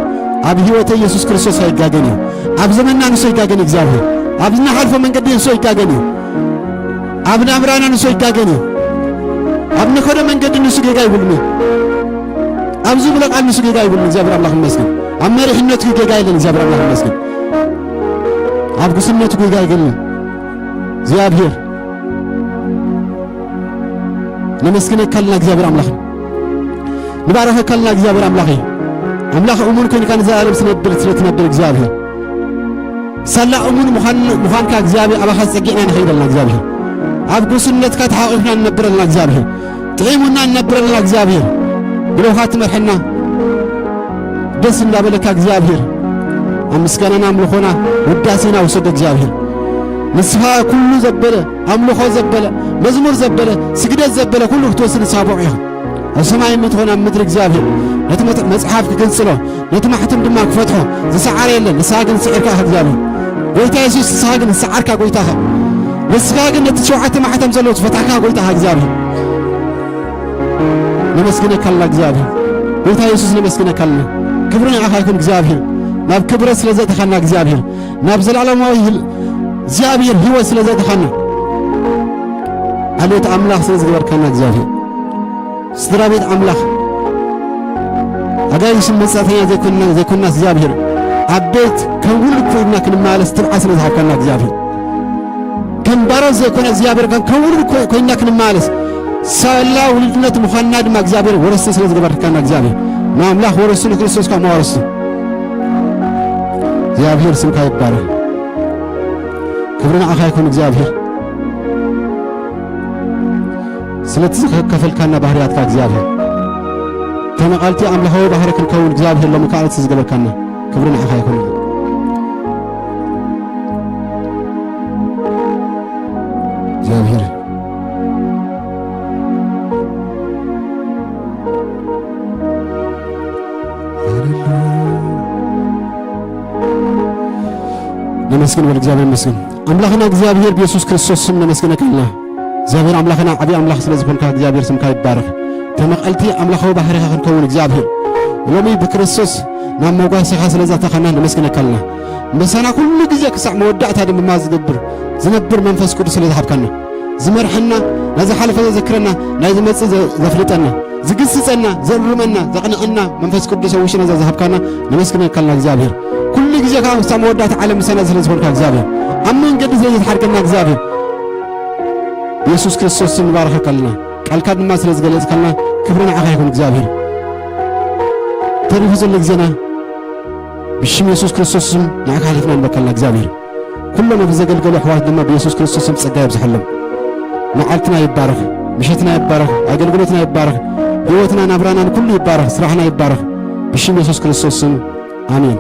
ኣብ ህይወተይ ኢየሱስ ክርስቶስ ኣይጋገን እዩ። ኣብ ዘመንና ንሱ ኣይጋገን እዩ እግዚኣብሔር። ኣብ ዝናሓልፎ መንገዲ ንሱ ኣይጋገን እዩ። ኣብ ናብራና ንሱ ኣይጋገን እዩ። ኣብ ንኸዶ መንገዲ ንሱ ጌጋ ይብሉን እዩ። ኣብ ዝብሎ ቃል ንሱ ጌጋ ይብሉን። እግዚኣብሔር ኣምላኽ ይመስገን። ኣብ መሪሕነቱ ጌጋ የለን። እግዚኣብሔር ኣምላኽ ይመስገን። ኣብ ጉስነቱ ጌጋ የለን። እግዚኣብሔር ነመስግነካ ኣለና እግዚኣብሔር ኣምላኽ። ንባረኸካ ኣለና እግዚኣብሔር ኣምላኽ። ኣምላኽ እሙን ኮይንካ ንዘለኣለም ስነብር፣ ስለ ትነብር እግዚኣብሔር። ሳላ እሙን ምዃን-፣ ምዃንካ እግዚኣብሔር ኣባኻ ጸጊዕና ንኸይድ ኣለና እግዚኣብሔር። ኣብ ጉስነትካ ተሓቑፍና ንነብር ኣለና እግዚኣብሔር። ጥዒሙና ንነብር ኣለና እግዚኣብሔር። ብለውኻ ትመርሐና ደስ እንዳበለካ እግዚኣብሔር። ኣብ ምስጋናና ኣምልኾና ውዳሴና ውሰዶ እግዚኣብሔር። ንስኻ ኩሉ ዘበለ፣ ኣምልኾ ዘበለ፣ መዝሙር ዘበለ፣ ስግደት ዘበለ ኩሉ ክትወስድ ንስኻ ብቑዕ ኢኻ። ኣብ ሰማይ የምትኾን ኣብ ምድሪ እግዚኣብሔር ነቲ መጽ-፣ መጽሓፍ ክግንጽሎ፣ ነቲ ማሕተም ድማ ክፈትሖ ዝሰዓረ የለን። ንስኻ ግን ስዒርካ ኢኻ እግዚኣብሔር። ጎይታ የሱስ ንስኻ ግን ዝሰዓርካ ጎይታ ኢኻ። ንስኻ ግን ነቲ ሸውዓተ ማሕተም ዘለዎ ዝፈታሕካ ጎይታ ኢኻ እግዚኣብሔር። ነመስግነካ ኣለና እግዚኣብሔር። ጎይታ የሱስ ነመስግነካ ኣለና። ክብሪ ንዓኻ ይኹን እግዚኣብሔር። ናብ ክብረት ስለ ዘእተኻና እግዚኣብሔር። ናብ ዘላለማዊ ህል-፣ እግዚኣብሔር ህይወት ስለ ዘእተኻና። ዓሌት ኣምላኽ ስለ ዝገበርካና እግዚኣብሔር። ስድራ ቤት ኣምላኽ። ኣጋይሽን መጻተኛ ዘይኮንና፣ ዘይኮንና እግዚኣብሔር። ኣብ ቤት ከም ውሉድ ኮይንና ክንመላለስ ትብዓት ስለ ዝሃብካና እግዚኣብሔር። ከም ባሮት ዘይኮነ እግዚኣብሔር ከም፣ ከም ውሉድ ኮ-፣ ኮይንና ክንመላለስ ሳላ ውሉድነት ምዃንና ድማ እግዚኣብሔር ወረስቲ ስለ ዝገበርካና እግዚኣብሔር። ንኣምላኽ ወረስቲ ንክርስቶስ ከዓ መዋረስቲ። እግዚኣብሔር ስምካ ይባረኽ። ክብሪ ንዓኻ ይኹን እግዚኣብሔር። ስለቲ ዝኸፈልካና ባህርያትካ እግዚኣብሔር። ተመቓልቲ ኣምላኻዊ ባህሪ ክንከውን እግዚኣብሔር ሎሚ ከዓ እቲ ዝገበርካና። ክብሪ ንዓኻ ይኹን። እግዚኣብሔር። ነመስግን በል እግዚኣብሔር ይመስገን። ኣምላኽና እግዚኣብሔር ብየሱስ ክርስቶስ ስም ነመስግነካ ኣለና። እግዚኣብሔር ኣምላኽና ዓብዪ ኣምላኽ ስለ ዝኾንካ እግዚኣብሔር ስምካ ይባረኽ። ተመቐልቲ ኣምላኻዊ ባህሪኻ ክንከውን እግዚኣብሔር ሎሚ ብክርስቶስ ናብ መጓሴኻ ስለ ዘተኻና ነመስግነካ ኣለና። ምሳና ኩሉ ግዜ ክሳዕ መወዳእታ ድማ ዝገብር፣ ዝነብር መንፈስ ቅዱስ ስለ ዝሃብካና፣ ዝመርሐና፣ ናይ ዝሓለፈ ዘዘክረና፣ ናይ ዝመጽእ ዘ-፣ ዘፍልጠና፣ ዝግስጸና፣ ዘእርመና፣ ዘቕንዐና መንፈስ ቅዱስ ኣብ ውሽጥና ዘ-፣ ዝሃብካና ነመስግነካ ኣለና እግዚኣብሔር። ኩሉ ግዜ ከኣ ክሳዕ መወዳእታ ዓለም ምሳና ስለ ዝኾንካ እግዚኣብሔር፣ ኣብ መንገዲ ስለ ዘይትሓርገና እግዚኣብሔር፣ ብየሱስ ክርስቶስ ስም ንባርኸካ ኣለና። ቃልካ ድማ ስለ ዝገለጽካልና ክብሪ ንዓኻ ይኹን እግዚኣብሔር። ተሪፉ ዘሎ ግዜና ብሽም የሱስ ክርስቶስ ስም ንዓኻ ሓሊፍና ንበካልና እግዚኣብሔር። ኩሎም ኣብዚ ዘገልገሉ ኣሕዋት ድማ ብየሱስ ክርስቶስ ስም ጸጋ የብዝሓሎም። መዓልትና ይባረኽ፣ ምሸትና ይባረኽ፣ ኣገልግሎትና ይባረኽ፣ ህይወትና ናብራናን ኩሉ ይባረኽ፣ ስራሕና ይባረኽ። ብሽም የሱስ ክርስቶስ ስም ኣሜን።